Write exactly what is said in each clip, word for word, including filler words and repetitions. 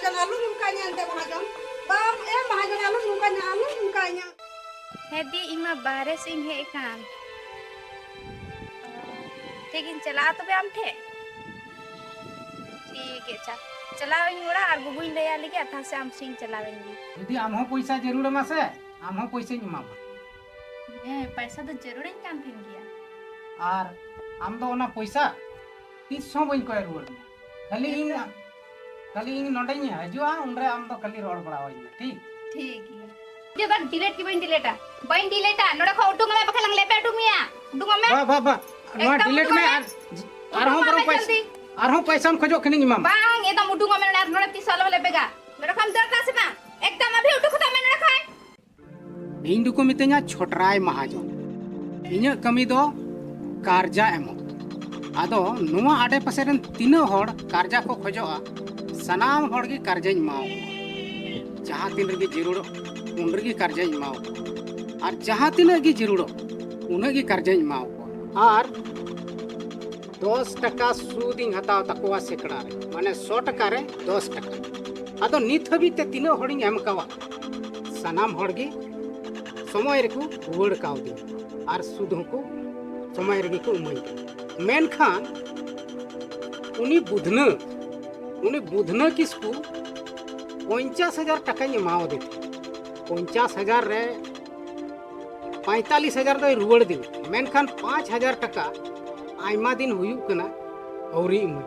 ᱟᱞᱚᱢ ᱱᱚᱝᱠᱟᱧᱟ ᱮᱱᱛᱮ ᱢᱟᱦᱟᱡᱚᱱ᱾ ᱵᱟᱢ ᱮᱢ ᱢᱟᱦᱟᱡᱚᱱ, ᱟᱞᱚᱢ ᱱᱚᱝᱠᱟᱧᱟ, ᱟᱞᱚᱢ ᱱᱚᱝᱠᱟᱧᱟ᱾ ᱦᱮᱸ ᱫᱤ, ᱤᱧ ᱢᱟ ᱵᱟᱦᱨᱮ ᱥᱮᱫ ᱤᱧ ᱦᱮᱡ ᱟᱠᱟᱱ᱾ ᱴᱷᱤᱠ, ᱤᱧ ᱪᱟᱞᱟᱜᱼᱟ ᱛᱚᱵᱮ ᱟᱢ ᱴᱷᱮᱱ᱾ ᱴᱷᱤᱠ ᱜᱮ, ᱟᱪᱪᱷᱟ᱾ ᱪᱟᱞᱟᱣ ᱤᱧ ᱚᱲᱟᱜ ᱟᱨ ᱜᱚᱜᱚᱧ ᱞᱟᱹᱭᱟ ᱞᱮᱜᱮ, ᱟᱨ ᱛᱟᱦᱞᱮ ᱥᱮ ᱟᱢ ᱥᱮᱫ ᱤᱧ ᱪᱟᱞᱟᱣ ᱮᱱ ᱜᱮ᱾ ᱡᱩᱫᱤ ᱟᱢ ᱦᱚᱸ ᱯᱚᱭᱥᱟ ᱡᱟᱹᱨᱩᱲ ᱟᱢᱟ ᱥᱮ, ᱟᱢ ᱦᱚᱸ ᱯᱚᱭᱥᱟᱧ ᱮᱢᱟᱢᱟ᱾ ᱦᱮᱸ, ᱯᱚᱭᱥᱟ ᱫᱚ ᱡᱟᱹᱨᱩᱲᱟᱹᱧ ᱠᱟᱱ ᱛᱤᱧ ᱜᱮᱭᱟ᱾ ᱟᱨ ᱟᱢ ᱫᱚ ᱚᱱᱟ ᱯᱚᱭᱥᱟ ᱛᱤᱥ ᱦᱚᱸ ᱵᱟᱹᱧ ᱠᱚᱭ ᱨᱩᱣᱟᱹᱲ ᱢᱮᱭᱟ᱾ ᱠᱷᱟᱹᱞᱤ ᱤᱧ, ᱮᱠᱫᱚᱢ᱾ ᱠᱷᱟᱹᱞᱤ ᱤᱧ ᱱᱚᱰᱮᱧ ᱦᱤᱡᱩᱜᱼᱟ, ᱩᱱᱨᱮ ᱟᱢ ᱫᱚ ᱠᱷᱟᱹᱞᱤ ᱨᱚᱲ ᱵᱟᱲᱟᱣᱟᱹᱧ ᱢᱮ, ᱴᱷᱤᱠ? ᱴᱷᱤᱠ ᱜᱮᱭᱟ᱾ ᱤᱧ ᱫᱚ delete ᱜᱮ ᱵᱟᱹᱧ delete ᱟ᱾ ᱵᱟᱹᱧ delete ᱟ᱾ ᱱᱚᱰᱮ ᱠᱷᱚᱱ ᱩᱰᱩᱝ ᱢᱮ, ᱵᱟᱠᱷᱟᱱ ᱞᱟᱝ ᱞᱮᱯᱮ ᱩᱰᱩᱝ ᱢᱮᱭᱟ᱾ ᱩᱰᱩᱝᱚᱜ ᱢᱮ᱾ ᱵᱟ, ᱵᱟ, ᱵᱟ᱾ ᱱᱚᱣᱟ ᱮᱠᱫᱚᱢ delete ᱩᱰᱩᱝ ᱢᱮ ᱢᱮ᱾ ᱟᱨ ᱟᱨᱦᱚᱸ ᱩᱰᱩᱝᱚᱜ ᱵᱚᱨᱚᱝ ᱢᱮ ᱯᱚᱭᱥᱟ, ᱡᱚᱞᱫᱤ᱾ ᱟᱨᱦᱚᱸ ᱯᱚᱭᱥᱟᱢ ᱠᱷᱚᱡᱚᱜ ᱠᱷᱟᱱᱤᱧ ᱮᱢᱟᱢᱟ᱾ ᱵᱟᱝ, ᱮᱠᱫᱚᱢ ᱩᱰᱩᱝᱚᱜ ᱢᱮ ᱱᱚᱰᱮ, ᱟᱨ ᱱᱚᱰᱮ ᱛᱤᱥ ᱦᱚᱸ ᱟᱞᱚᱢ ᱞᱮᱯᱮᱜᱟ᱾ ᱱᱚᱰᱮ ᱠᱷᱚᱱ ᱫᱚᱨᱠᱟᱨ ᱥᱮ ᱵᱟᱝ? ᱮᱠᱫᱚᱢ ᱟᱵᱷᱤ ᱩᱰᱩᱠ ᱠᱟᱛᱮ ᱢᱮ ᱱᱚᱰᱮ ᱠᱷᱚᱱ᱾ ᱤᱧ ᱫᱚᱠᱚ ᱢᱤᱛᱟᱹᱧᱟ ᱪᱷᱚᱴᱨᱟᱭ ᱢᱟᱦᱟᱡᱚᱱ᱾ ᱤᱧᱟᱹᱜ ᱠᱟᱹᱢᱤ ᱫᱚ ᱠᱟᱨᱡᱟ ᱮᱢᱚᱜ᱾ ᱟᱫᱚ ᱱᱚᱣᱟ ᱟᱰᱮ ᱯᱟᱥᱮ ᱨᱮᱱ ᱛᱤᱱᱟᱹᱜ ᱦᱚᱲ ᱠᱟᱨᱡᱟ ᱠᱚ ᱠᱷᱚᱡᱚᱜᱼᱟ, ᱥᱟᱱᱟᱢ ᱦᱚᱲ ᱜᱮ ᱠᱟᱨᱡᱟᱧ ᱮᱢᱟᱣ ᱠᱚᱣᱟ᱾ ᱡᱟᱦᱟᱸ ᱛᱤᱱ ᱨᱮᱜᱮ ᱡᱟᱹᱨᱩᱲᱚᱜ, ᱩᱱ ᱨᱮᱜᱮ ᱠᱟᱨᱡᱟᱧ ᱮᱢᱟᱣ ᱠᱚᱣᱟ᱾ ᱟᱨ ᱡᱟᱦᱟᱸ ᱛᱤᱱᱟᱹᱜ ᱜᱮ ᱡᱟᱹᱨᱩᱲᱚᱜ, ᱩᱱᱟᱹᱜ ᱜᱮ ᱠᱟᱨᱡᱟᱧ ᱮᱢᱟᱣ ᱠᱚᱣᱟ᱾ ᱟᱨ ᱫᱚᱥ ᱴᱟᱠᱟ ᱥᱩᱫ ᱤᱧ ᱦᱟᱛᱟᱣ ᱛᱟᱠᱚᱣᱟ ᱥᱮᱠᱲᱟ ᱨᱮ, ᱢᱟᱱᱮ ᱥᱚ ᱴᱟᱠᱟ ᱨᱮ ᱫᱚᱥ ᱴᱟᱠᱟ᱾ ᱟᱫᱚ ᱱᱤᱛ ᱦᱟᱹᱵᱤᱡ ᱛᱮ ᱛᱤᱱᱟᱹᱜ ᱦᱚᱲᱤᱧ ᱮᱢ ᱠᱟᱣᱟ, ᱥᱟᱱᱟᱢ ᱦᱚᱲ ᱜᱮ ᱥᱚᱢᱚᱭ ᱨᱮᱠᱚ ᱨᱩᱣᱟᱹᱲ ᱠᱟᱣᱫᱤᱧᱟ ᱟᱨ ᱥᱩᱫ ᱦᱚᱸᱠᱚ ᱥᱚᱢᱚᱭ ᱨᱮᱜᱮ ᱠᱚ ᱤᱢᱟᱹᱧ ᱠᱟᱱᱟ᱾ ᱢᱮᱱᱠᱷᱟᱱ ᱩᱱᱤ ᱵᱩᱫᱷᱱᱟᱹ, ᱩᱱᱤ ᱵᱩᱫᱷᱱᱟᱹ ᱠᱤᱥᱠᱩ ᱯᱚᱧᱪᱟᱥ ᱦᱟᱡᱟᱨ ᱴᱟᱠᱟᱧ ᱮᱢᱟᱣᱟᱫᱮ ᱛᱟᱦᱮᱸᱫ᱾ ᱯᱚᱧᱪᱟᱥ ᱦᱟᱡᱟᱨ ᱨᱮ ᱯᱚᱸᱭᱛᱟᱞᱞᱤᱥ ᱦᱟᱡᱟᱨ ᱫᱚᱭ ᱨᱩᱣᱟᱹᱲ ᱫᱤᱧᱟ, ᱢᱮᱱᱠᱷᱟᱱ ᱯᱟᱸᱪ ᱦᱟᱡᱟᱨ ᱴᱟᱠᱟ ᱟᱭᱢᱟ ᱫᱤᱱ ᱦᱩᱭᱩᱜ ᱠᱟᱱᱟ ᱟᱹᱣᱨᱤ ᱤᱢᱟᱹᱧ᱾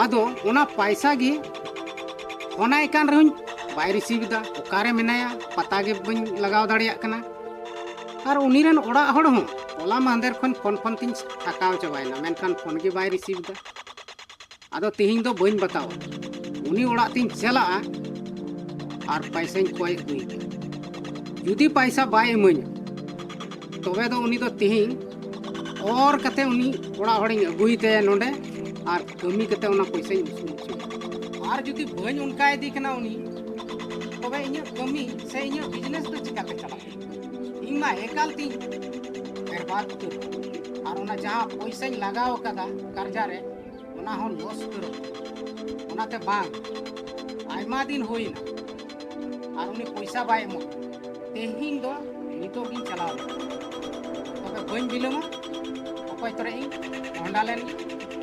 ᱟᱫᱚ ᱚᱱᱟ ᱯᱟᱭᱥᱟ ᱜᱮ ᱯᱷᱳᱱᱟᱭ ᱠᱟᱱ ᱨᱮᱦᱚᱸᱧ ᱵᱟᱭ receive ᱮᱫᱟ, ᱚᱠᱟᱨᱮ ᱢᱮᱱᱟᱭᱟ ᱯᱟᱛᱟ ᱜᱮ ᱵᱟᱹᱧ ᱞᱟᱜᱟᱣ ᱫᱟᱲᱮᱭᱟᱜ ᱠᱟᱱᱟ᱾ ᱟᱨ ᱩᱱᱤ ᱨᱮᱱ ᱚᱲᱟᱜ ᱦᱚᱲ ᱦᱚᱸ ᱦᱚᱞᱟ ᱢᱟᱦᱫᱮᱨ ᱠᱷᱚᱱ ᱯᱷᱳᱱ ᱯᱷᱳᱱ ᱛᱤᱧ ᱛᱷᱟᱠᱟᱣ ᱪᱟᱵᱟᱭᱮᱱᱟ, ᱢᱮᱱᱠᱷᱟᱱ ᱯᱷᱳᱱ ᱜᱮ ᱵᱟᱭ receive ᱮᱫᱟ᱾ ᱟᱫᱚ ᱛᱤᱦᱤᱧ ᱫᱚ ᱵᱟᱹᱧ ᱵᱟᱛᱟᱣᱟ, ᱩᱱᱤ ᱚᱲᱟᱜ ᱛᱤᱧ ᱪᱟᱞᱟᱜᱼᱟ ᱟᱨ ᱯᱟᱭᱥᱟᱧ ᱠᱚᱭ ᱟᱹᱜᱩᱭ ᱜᱮ᱾ ᱡᱩᱫᱤ ᱯᱟᱭᱥᱟ ᱵᱟᱭ ᱤᱢᱟᱹᱧᱟ, ᱛᱚᱵᱮ ᱫᱚ ᱩᱱᱤ ᱫᱚ ᱛᱤᱦᱤᱧ ᱚᱨ ᱠᱟᱛᱮ ᱩᱱᱤ ᱚᱲᱟᱜ ᱦᱚᱲᱤᱧ ᱟᱹᱜᱩᱭ ᱛᱟᱭᱟ ᱱᱚᱰᱮ ᱟᱨ ᱠᱟᱹᱢᱤ ᱠᱟᱛᱮ ᱚᱱᱟ ᱯᱚᱭᱥᱟᱧ ᱩᱥᱩᱞ ᱦᱚᱪᱚᱭᱟ᱾ ᱟᱨ ᱡᱩᱫᱤ ᱵᱟᱹᱧ ᱚᱱᱠᱟ ᱤᱫᱤ ᱠᱟᱱᱟ ᱩᱱᱤ, ᱛᱚᱵᱮ ᱤᱧᱟᱹᱜ ᱠᱟᱹᱢᱤ ᱥᱮ ᱤᱧᱟᱹᱜ business ᱫᱚ ᱪᱤᱠᱟᱹᱛᱮ ᱪᱟᱞᱟᱜᱼᱟ? ᱤᱧ ᱢᱟ ᱮᱠᱟᱞ ᱛᱤᱧ ᱵᱮᱨᱵᱟᱫ ᱩᱛᱟᱹᱨ᱾ ᱟᱨ ᱚᱱᱟ ᱡᱟᱦᱟᱸ ᱯᱚᱭᱥᱟᱧ ᱞᱟᱜᱟᱣ ᱟᱠᱟᱫᱟ ᱠᱟᱨᱡᱟ ᱨᱮ, ᱚᱱᱟ ᱦᱚᱸ loss ᱩᱛᱟᱹᱨᱚᱜ᱾ ᱚᱱᱟᱛᱮ ᱵᱟᱝ, ᱟᱭᱢᱟ ᱫᱤᱱ ᱦᱩᱭᱱᱟ ᱟᱨ ᱩᱱᱤ ᱯᱚᱭᱥᱟ ᱵᱟᱭ ᱮᱢᱚᱜ᱾ ᱛᱮᱦᱮᱧ ᱫᱚ ᱱᱤᱛᱚᱜ ᱜᱤᱧ ᱪᱟᱞᱟᱣ ᱞᱮᱱᱟ, ᱛᱚᱵᱮ ᱵᱟᱹᱧ ᱵᱤᱞᱚᱢᱟ᱾ ᱚᱠᱚᱭ ᱛᱚᱨᱮ ᱤᱧ ᱦᱚᱸᱰᱟ ᱞᱮᱱ ᱜᱮ,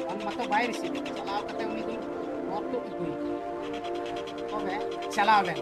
ᱯᱷᱳᱱ ᱢᱟᱛᱚ ᱵᱟᱭ ᱨᱤᱥᱤᱵᱷ᱾ ᱪᱟᱞᱟᱣ ᱠᱟᱛᱮ ᱩᱱᱤ ᱫᱚ ᱦᱚᱨ ᱫᱚ ᱟᱹᱜᱩᱭ᱾ ᱛᱚᱵᱮ ᱪᱟᱞᱟᱣ ᱞᱮᱱ᱾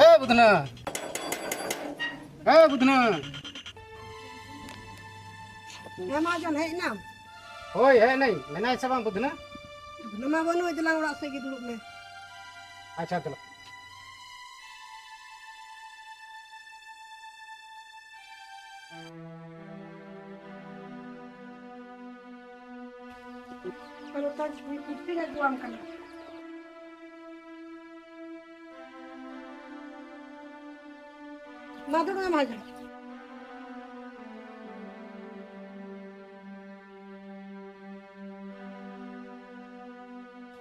ᱮ ᱵᱩᱫᱷᱱᱟᱹ! ᱮ ᱵᱩᱫᱷᱱᱟᱹ! ᱦᱮᱸ ᱢᱟᱦᱟᱡᱚᱱ, ᱦᱮᱡ ᱮᱱᱟᱢ? ᱦᱳᱭ, ᱦᱮᱡ ᱮᱱᱟᱹᱧ᱾ ᱢᱮᱱᱟᱭ ᱥᱮ ᱵᱟᱝ ᱵᱩᱫᱷᱱᱟᱹ? ᱵᱩᱫᱷᱱᱟᱹ ᱢᱟ ᱵᱟᱹᱱᱩᱭ, ᱫᱮᱞᱟᱝ ᱚᱲᱟᱜ ᱥᱮᱫ ᱜᱮ ᱫᱩᱲᱩᱵ ᱢᱮ᱾ ᱟᱪᱪᱷᱟ, ᱫᱮᱞᱟ᱾ ᱟᱫᱚ ᱛᱟᱦᱞᱮ ᱠᱩᱨᱥᱤ ᱨᱮ ᱫᱩᱲᱩᱵ ᱟᱢ ᱠᱟᱱᱟ᱾ ᱢᱟ ᱫᱩᱲᱩᱵ ᱢᱮ ᱢᱟᱦᱟᱡᱚᱱ᱾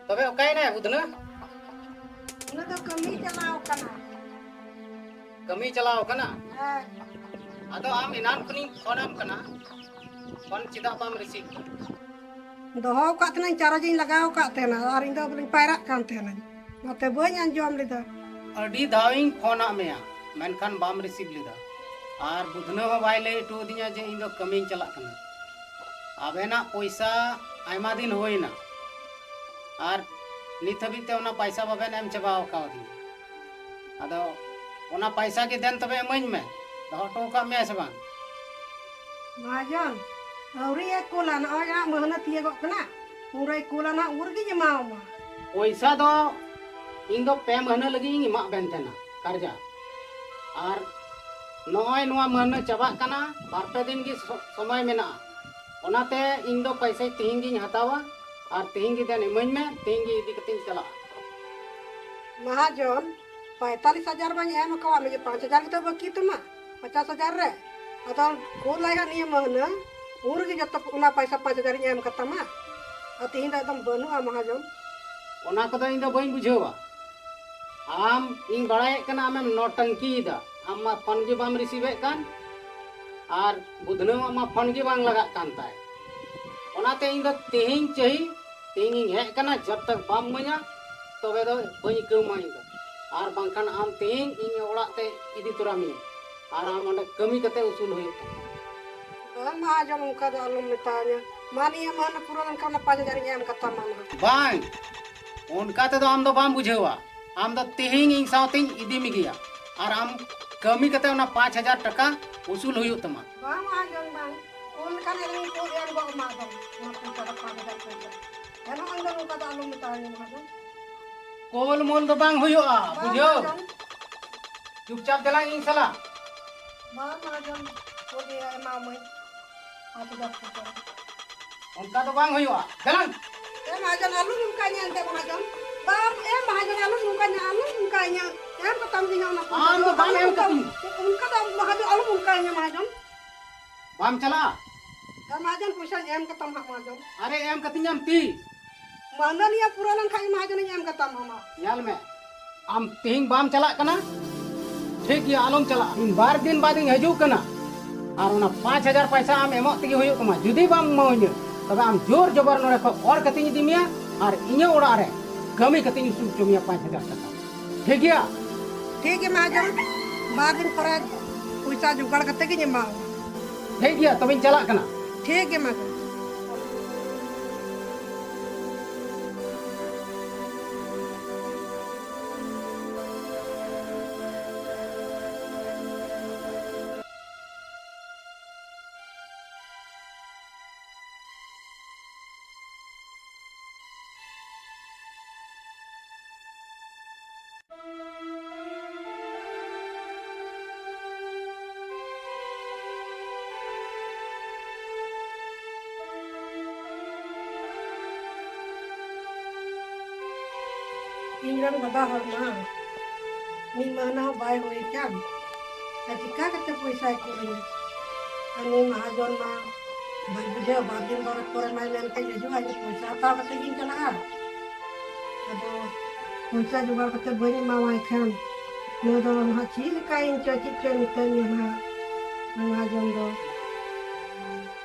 ᱛᱚᱵᱮ ᱚᱠᱟᱭᱮᱱᱟᱭ ᱵᱩᱫᱷᱱᱟᱹ? ᱩᱱᱤ ᱫᱚ ᱠᱟᱹᱢᱤ ᱪᱟᱞᱟᱣ ᱠᱟᱱᱟ᱾ ᱠᱟᱹᱢᱤ ᱪᱟᱞᱟᱣ ᱠᱟᱱᱟ? ᱦᱮᱸ᱾ ᱟᱫᱚ ᱟᱢ ᱮᱱᱟᱱ ᱠᱷᱚᱱᱤᱧ ᱯᱷᱳᱱ ᱟᱢ ᱠᱟᱱᱟ, ᱯᱷᱳᱱ ᱪᱮᱫᱟᱜ ᱵᱟᱢ ᱨᱤᱥᱤᱵᱷ ᱫᱟ? ᱫᱚᱦᱚ ᱟᱠᱟᱫ ᱛᱟᱦᱮᱱᱟᱹᱧ, ᱪᱟᱨᱡᱽ ᱤᱧ ᱞᱟᱜᱟᱣ ᱟᱠᱟᱫ ᱛᱟᱦᱮᱱᱟ ᱟᱨ ᱤᱧ ᱫᱚ ᱵᱚᱞᱮᱧ ᱯᱟᱭᱨᱟᱜ ᱠᱟᱱ ᱛᱟᱦᱮᱱᱟᱹᱧ, ᱚᱱᱟᱛᱮ ᱵᱟᱹᱧ ᱟᱸᱡᱚᱢ ᱞᱮᱫᱟ᱾ ᱟᱹᱰᱤ ᱫᱷᱟᱣ ᱤᱧ ᱯᱷᱳᱱ ᱟᱫ ᱢᱮᱭᱟ, ᱢᱮᱱᱠᱷᱟᱱ ᱵᱟᱢ ᱨᱤᱥᱤᱵᱷ ᱞᱮᱫᱟ᱾ ᱟᱨ ᱵᱩᱫᱷᱱᱟᱹ ᱦᱚᱸ ᱵᱟᱭ ᱞᱟᱹᱭ ᱦᱚᱴᱚ ᱟᱹᱫᱤᱧᱟ ᱡᱮ ᱤᱧ ᱫᱚ ᱠᱟᱹᱢᱤᱧ ᱪᱟᱞᱟᱜ ᱠᱟᱱᱟ᱾ ᱟᱵᱮᱱᱟᱜ ᱯᱚᱭᱥᱟ ᱟᱭᱢᱟ ᱫᱤᱱ ᱦᱩᱭᱱᱟ ᱟᱨ ᱱᱤᱛ ᱦᱟᱹᱵᱤᱡ ᱛᱮ ᱚᱱᱟ ᱯᱚᱭᱥᱟ ᱵᱟᱵᱮᱱ ᱮᱢ ᱪᱟᱵᱟ ᱟᱠᱟᱣᱫᱤᱧᱟ᱾ ᱟᱫᱚ ᱚᱱᱟ ᱯᱚᱭᱥᱟ ᱜᱮ ᱫᱮᱱ ᱛᱚᱵᱮ ᱤᱢᱟᱹᱧ ᱢᱮ, ᱫᱚᱦᱚ ᱦᱚᱴᱚ ᱟᱠᱟᱫ ᱢᱮᱭᱟ ᱥᱮ ᱵᱟᱝ? ᱢᱟᱦᱟᱡᱚᱱ, ᱟᱹᱣᱨᱤᱭᱮ ᱠᱩᱞᱟ, ᱱᱚᱜᱼᱚᱭ ᱦᱟᱸᱜ ᱢᱟᱹᱦᱱᱟᱹ ᱛᱤᱭᱟᱹᱜᱚᱜ ᱠᱟᱱᱟ, ᱩᱱᱨᱮᱭ ᱠᱩᱞᱟ ᱱᱟᱜ, ᱩᱱ ᱨᱮᱜᱤᱧ ᱮᱢᱟᱣᱟᱢᱟ᱾ ᱯᱚᱭᱥᱟ ᱫᱚ ᱤᱧ ᱫᱚ ᱯᱮ ᱢᱟᱹᱦᱱᱟᱹ ᱞᱟᱹᱜᱤᱫ ᱤᱧ ᱮᱢᱟᱜ ᱵᱮᱱ ᱛᱟᱦᱮᱱᱟ ᱠᱟᱨᱡᱟ, ᱟᱨ ᱱᱚᱜᱼᱚᱭ ᱱᱚᱣᱟ ᱢᱟᱹᱦᱱᱟᱹ ᱪᱟᱵᱟᱜ ᱠᱟᱱᱟ, ᱵᱟᱨ ᱯᱮ ᱫᱤᱱ ᱜᱮ ᱥᱚ-, ᱥᱚᱢᱚᱭ ᱢᱮᱱᱟᱜᱼᱟ, ᱚᱱᱟᱛᱮ ᱤᱧ ᱫᱚ ᱯᱚᱭᱥᱟ ᱛᱮᱦᱮᱧ ᱜᱤᱧ ᱦᱟᱛᱟᱣᱟ ᱟᱨ ᱛᱮᱦᱮᱧ ᱜᱮ ᱫᱮᱱ ᱤᱢᱟᱹᱧ ᱢᱮ, ᱛᱮᱦᱮᱧ ᱜᱮ ᱤᱫᱤ ᱠᱟᱛᱮᱧ ᱪᱟᱞᱟᱜᱼᱟ᱾ ᱢᱟᱦᱟᱡᱚᱱ, ᱯᱚᱸᱭᱛᱟᱞᱤᱥ ᱦᱟᱡᱟᱨ ᱢᱟᱧ ᱮᱢ ᱟᱠᱟᱣᱟᱫ ᱢᱮᱜᱮ, ᱯᱟᱸᱪ ᱦᱟᱡᱟᱨ ᱜᱮᱛᱚ ᱵᱟᱹᱠᱤ ᱛᱟᱢᱟ, ᱯᱚᱪᱟᱥ ᱦᱟᱡᱟᱨ ᱨᱮ᱾ ᱟᱫᱚ ᱠᱩᱞ ᱞᱟᱭ ᱦᱟᱸᱜ ᱱᱤᱭᱟᱹ ᱢᱟᱹᱦᱱᱟᱹ, ᱩᱱ ᱨᱮᱜᱮ ᱡᱚᱛᱚ ᱚᱱᱟ ᱯᱚᱭᱥᱟ ᱯᱟᱸᱪ ᱦᱟᱡᱟᱨ ᱤᱧ ᱮᱢ ᱠᱟᱛᱟᱢᱟ᱾ ᱟᱨ ᱛᱤᱦᱤᱧ ᱫᱚ ᱮᱠᱫᱚᱢ ᱵᱟᱹᱱᱩᱜᱼᱟ ᱢᱟᱦᱟᱡᱚᱱ᱾ ᱚᱱᱟ ᱠᱚᱫᱚ ᱤᱧ ᱫᱚ ᱵᱟᱹᱧ ᱵᱩᱡᱷᱟᱹᱣᱟ᱾ ᱟᱢ, ᱤᱧ ᱵᱟᱲᱟᱭᱮᱫ ᱠᱟᱱᱟ ᱟᱢᱮᱢ ᱱᱚᱴᱟᱝᱠᱤᱭᱮᱫᱟ᱾ ᱟᱢ ᱢᱟ ᱯᱷᱳᱱ ᱜᱮ ᱵᱟᱢ ᱨᱤᱥᱤᱵᱷᱮᱫ ᱠᱟᱱ, ᱟᱨ ᱵᱩᱫᱷᱱᱟᱹᱣᱟᱜ ᱢᱟ ᱯᱷᱳᱱ ᱜᱮ ᱵᱟᱝ ᱞᱟᱜᱟᱜ ᱠᱟᱱ ᱛᱟᱭ᱾ ᱚᱱᱟᱛᱮ ᱤᱧ ᱫᱚ ᱛᱮᱦᱮᱧ ᱪᱟᱹᱦᱤ, ᱛᱮᱦᱮᱧ ᱤᱧ ᱦᱮᱡ ᱟᱠᱟᱱᱟ, ᱡᱚᱵ ᱛᱚᱠ ᱵᱟᱢ ᱤᱢᱟᱹᱧᱟ, ᱛᱚᱵᱮ ᱫᱚ ᱵᱟᱹᱧ ᱟᱹᱭᱠᱟᱹᱣ ᱢᱟ ᱤᱧ ᱫᱚ᱾ ᱟᱨ ᱵᱟᱝᱠᱷᱟᱱ ᱟᱢ ᱛᱮᱦᱮᱧ ᱤᱧ ᱚᱲᱟᱜ ᱛᱮ ᱤᱫᱤ ᱛᱚᱨᱟ ᱢᱮᱭᱟ, ᱟᱨ ᱟᱢ ᱚᱸᱰᱮ ᱠᱟᱹᱢᱤ ᱠᱟᱛᱮ ᱩᱥᱩᱞ ᱦᱩᱭᱩᱜ ᱛᱟᱢᱟ᱾ ᱵᱟᱝ ᱢᱟᱦᱟᱡᱚᱱ, ᱚᱱᱠᱟ ᱫᱚ ᱟᱞᱚᱢ ᱢᱮᱛᱟᱣᱟᱹᱧᱟ᱾ ᱢᱟ ᱱᱤᱭᱟᱹ ᱢᱟᱹᱦᱱᱟᱹ ᱯᱩᱨᱟᱹᱣ ᱞᱮᱱᱠᱷᱟᱱ ᱚᱱᱟ ᱯᱟᱸᱪ ᱦᱟᱡᱟᱨ ᱤᱧ ᱮᱢ ᱠᱟᱛᱟᱢᱟ ᱱᱟᱦᱟᱜ᱾ ᱵᱟᱝ, ᱚᱱᱠᱟ ᱛᱮᱫᱚ ᱟᱢ ᱫᱚ ᱵᱟᱢ ᱵᱩᱡᱷᱟᱹᱣᱟ᱾ ᱟᱢ ᱫᱚ ᱛᱮᱦᱮᱧ ᱤᱧ ᱥᱟᱶᱛᱮᱧ ᱤᱫᱤ ᱢᱮᱜᱮᱭᱟ, ᱟᱨ ᱟᱢ ᱠᱟᱹᱢᱤ ᱠᱟᱛᱮ ᱚᱱᱟ ᱯᱟᱸᱪ ᱦᱟᱡᱟᱨ ᱴᱟᱠᱟ ᱩᱥᱩᱞ ᱦᱩᱭᱩᱜ ᱛᱟᱢᱟ᱾ ᱵᱟᱝ ᱢᱟᱦᱟᱡᱚᱱ, ᱵᱟᱝ᱾ ᱠᱩᱞ ᱞᱮᱠᱷᱟᱱ ᱤᱧ ᱠᱩᱞ ᱮᱢ ᱜᱚᱫ ᱟᱢᱟ ᱟᱫᱚ, ᱚᱱᱟ ᱯᱚᱭᱥᱟ ᱫᱚ ᱯᱟᱸᱪ ᱦᱟᱡᱟᱨ ᱯᱚᱭᱥᱟ᱾ ᱮᱱᱦᱚᱸ ᱤᱧ ᱫᱚ ᱱᱚᱝᱠᱟ ᱫᱚ ᱟᱞᱚᱢ ᱢᱮᱛᱟᱣᱟᱹᱧᱟ ᱢᱟᱦᱟᱡᱚᱱ᱾ ᱠᱩᱞ ᱢᱩᱞ ᱫᱚ ᱵᱟᱝ ᱦᱩᱭᱩᱜᱼᱟ, ᱵᱟᱝ ᱵᱩᱡᱷᱟᱹᱣ? ᱢᱟᱦᱟᱡᱚᱱ᱾ ᱪᱩᱯᱪᱟᱯ ᱫᱮᱞᱟ ᱤᱧ ᱥᱟᱞᱟᱜ᱾ ᱵᱟᱝ ᱢᱟᱦᱟᱡᱚᱱ, ᱠᱩᱞ ᱮᱢᱟᱢᱟᱹᱧ᱾ ᱯᱟᱸᱪ ᱦᱟᱡᱟᱨ ᱴᱟᱠᱟ᱾ ᱚᱱᱠᱟ ᱫᱚ ᱵᱟᱝ ᱦᱩᱭᱩᱜᱼᱟ᱾ ᱫᱮᱞᱟᱝ᱾ ᱮ ᱢᱟᱦᱟᱡᱚᱱ, ᱟᱞᱚᱢ ᱚᱱᱠᱟᱧᱟ ᱮᱱᱛᱮ ᱢᱟᱦᱟᱡᱚᱱ᱾ ᱵᱟᱢ, ᱮ ᱢᱟᱦᱟᱡᱚᱱ, ᱟᱞᱚᱢ ᱚᱱᱠᱟᱧᱟ, ᱟᱞᱚᱢ ᱚᱱᱠᱟᱧᱟ᱾ ᱮᱢ ᱠᱟᱛᱟᱢ ᱜᱤᱧ ᱚᱱᱟ ᱯᱚᱭᱥᱟ ᱟᱢ ᱫᱚ ᱫᱚ᱾ ᱵᱟᱢ ᱟᱞᱚᱢ ᱮᱢ ᱚᱱᱠᱟ-, ᱠᱟᱹᱛᱤᱧ᱾ ᱚᱱᱠᱟ ᱫᱚ ᱢᱟᱦᱟᱡᱚᱱ, ᱟᱞᱚᱢ ᱚᱱᱠᱟᱧᱟ ᱢᱟᱦᱟᱡᱚᱱ᱾ ᱵᱟᱢ ᱪᱟᱞᱟᱜᱼᱟ? ᱮ ᱢᱟᱦᱟᱡᱚᱱ, ᱯᱚᱭᱥᱟᱧ ᱮᱢ ᱠᱟᱛᱟᱢ ᱦᱟᱸᱜ ᱢᱟᱦᱟᱡᱚᱱ᱾ ᱟᱨᱮ, ᱮᱢ ᱠᱟᱹᱛᱤᱧᱟᱢ ᱛᱤᱥ? ᱢᱟᱹᱦᱱᱟᱹ ᱱᱤᱭᱟᱹ ᱯᱩᱨᱟᱹᱣ ᱞᱮᱱᱠᱷᱟᱡ ᱜᱮ ᱢᱟᱦᱟᱡᱚᱱᱤᱧ ᱮᱢ ᱠᱟᱛᱟᱢ ᱟᱢᱟ᱾ ᱧᱮᱞ ᱢᱮ, ᱟᱢ ᱛᱤᱦᱤᱧ ᱵᱟᱢ ᱪᱟᱞᱟᱜ ᱠᱟᱱᱟ, ᱴᱷᱤᱠ ᱜᱮᱭᱟ, ᱟᱞᱚᱢ ᱪᱟᱞᱟᱜᱼᱟ᱾ ᱤᱧ ᱵᱟᱨ ᱫᱤᱱ ᱵᱟᱫ ᱤᱧ ᱦᱤᱡᱩᱜ ᱠᱟᱱᱟ, ᱟᱨ ᱚᱱᱟ ᱯᱟᱸᱪ ᱦᱟᱡᱟᱨ ᱯᱚᱭᱥᱟ ᱟᱢ ᱮᱢᱚᱜ ᱛᱮᱜᱮ ᱦᱩᱭᱩᱜ ᱛᱟᱢᱟ᱾ ᱡᱩᱫᱤ ᱵᱟᱢ ᱮᱢᱟᱣᱟᱹᱧᱟ, ᱛᱚᱵᱮ ᱟᱢ ᱡᱳᱨ ᱡᱚᱵᱚᱨ ᱱᱚᱰᱮ ᱠᱷᱚᱱ ᱚᱨ ᱠᱟᱛᱮᱧ ᱤᱫᱤ ᱢᱮᱭᱟ, ᱟᱨ ᱤᱧᱟᱹᱜ ᱚᱲᱟᱜ ᱨᱮ ᱠᱟᱹᱢᱤ ᱠᱟᱛᱮᱧ ᱟᱹᱥᱩᱞ ᱦᱚᱪᱚ ᱢᱮᱭᱟ ᱯᱟᱸᱪ ᱦᱟᱡᱟᱨ ᱴᱟᱠᱟ᱾ ᱴᱷᱤᱠ ᱜᱮᱭᱟ? ᱴᱷᱤᱠ ᱜᱮ ᱢᱟᱦᱟᱡᱚᱱ, ᱵᱟᱨ ᱫᱤᱱ ᱯᱚᱨᱮ ᱯᱚᱭᱥᱟ ᱡᱚᱜᱟᱲ ᱠᱟᱛᱮ ᱜᱤᱧ ᱮᱢᱟᱣᱟᱢᱟ᱾ ᱴᱷᱤᱠ ᱜᱮᱭᱟ, ᱛᱚᱵᱮᱧ ᱪᱟᱞᱟᱜ ᱠᱟᱱᱟ᱾ ᱴᱷᱤᱠ ᱜᱮ ᱢᱟᱦᱟᱡᱚᱱ᱾ ᱤᱧ ᱨᱮᱱ ᱵᱟᱵᱟ ᱦᱚᱲ ᱢᱟ᱾ ᱢᱤᱫ ᱢᱟᱹᱦᱱᱟᱹ ᱦᱚᱸ ᱵᱟᱭ ᱦᱩᱭ ᱟᱠᱟᱱ᱾ ᱟᱨ ᱪᱤᱠᱟ ᱠᱟᱛᱮ ᱯᱚᱭᱥᱟᱭ ᱠᱩᱞᱟᱹᱧᱟ? ᱟᱨ ᱱᱩᱭ ᱢᱟᱦᱟᱡᱚᱱ ᱢᱟ ᱵᱟᱹᱧ ᱵᱩᱡᱷᱟᱹᱣ, ᱵᱟᱨ ᱫᱤᱱ ᱵᱟᱨ ᱯᱚᱨᱮ ᱢᱟᱭ ᱢᱮᱱ ᱠᱷᱟᱱ ᱦᱤᱡᱩᱜᱼᱟ, ᱤᱧ ᱯᱚᱭᱥᱟ ᱦᱟᱛᱟᱣ ᱠᱟᱛᱮ ᱜᱤᱧ ᱪᱟᱞᱟᱜᱼᱟ᱾ ᱟᱫᱚ ᱯᱚᱭᱥᱟ ᱡᱚᱜᱟᱲ ᱠᱟᱛᱮ ᱵᱟᱹᱧ ᱮᱢᱟᱣᱟᱭ ᱠᱷᱟᱱ ᱱᱩᱭ ᱫᱚ ᱱᱟᱦᱟᱜ ᱪᱮᱫ ᱞᱮᱠᱟᱭ ᱤᱧ ᱪᱚ, ᱪᱮᱫ ᱪᱚᱭ ᱢᱮᱛᱟᱹᱧᱟ ᱱᱟᱦᱟᱜ ᱱᱩᱭ ᱢᱟᱦᱟᱡᱚᱱ ᱫᱚ᱾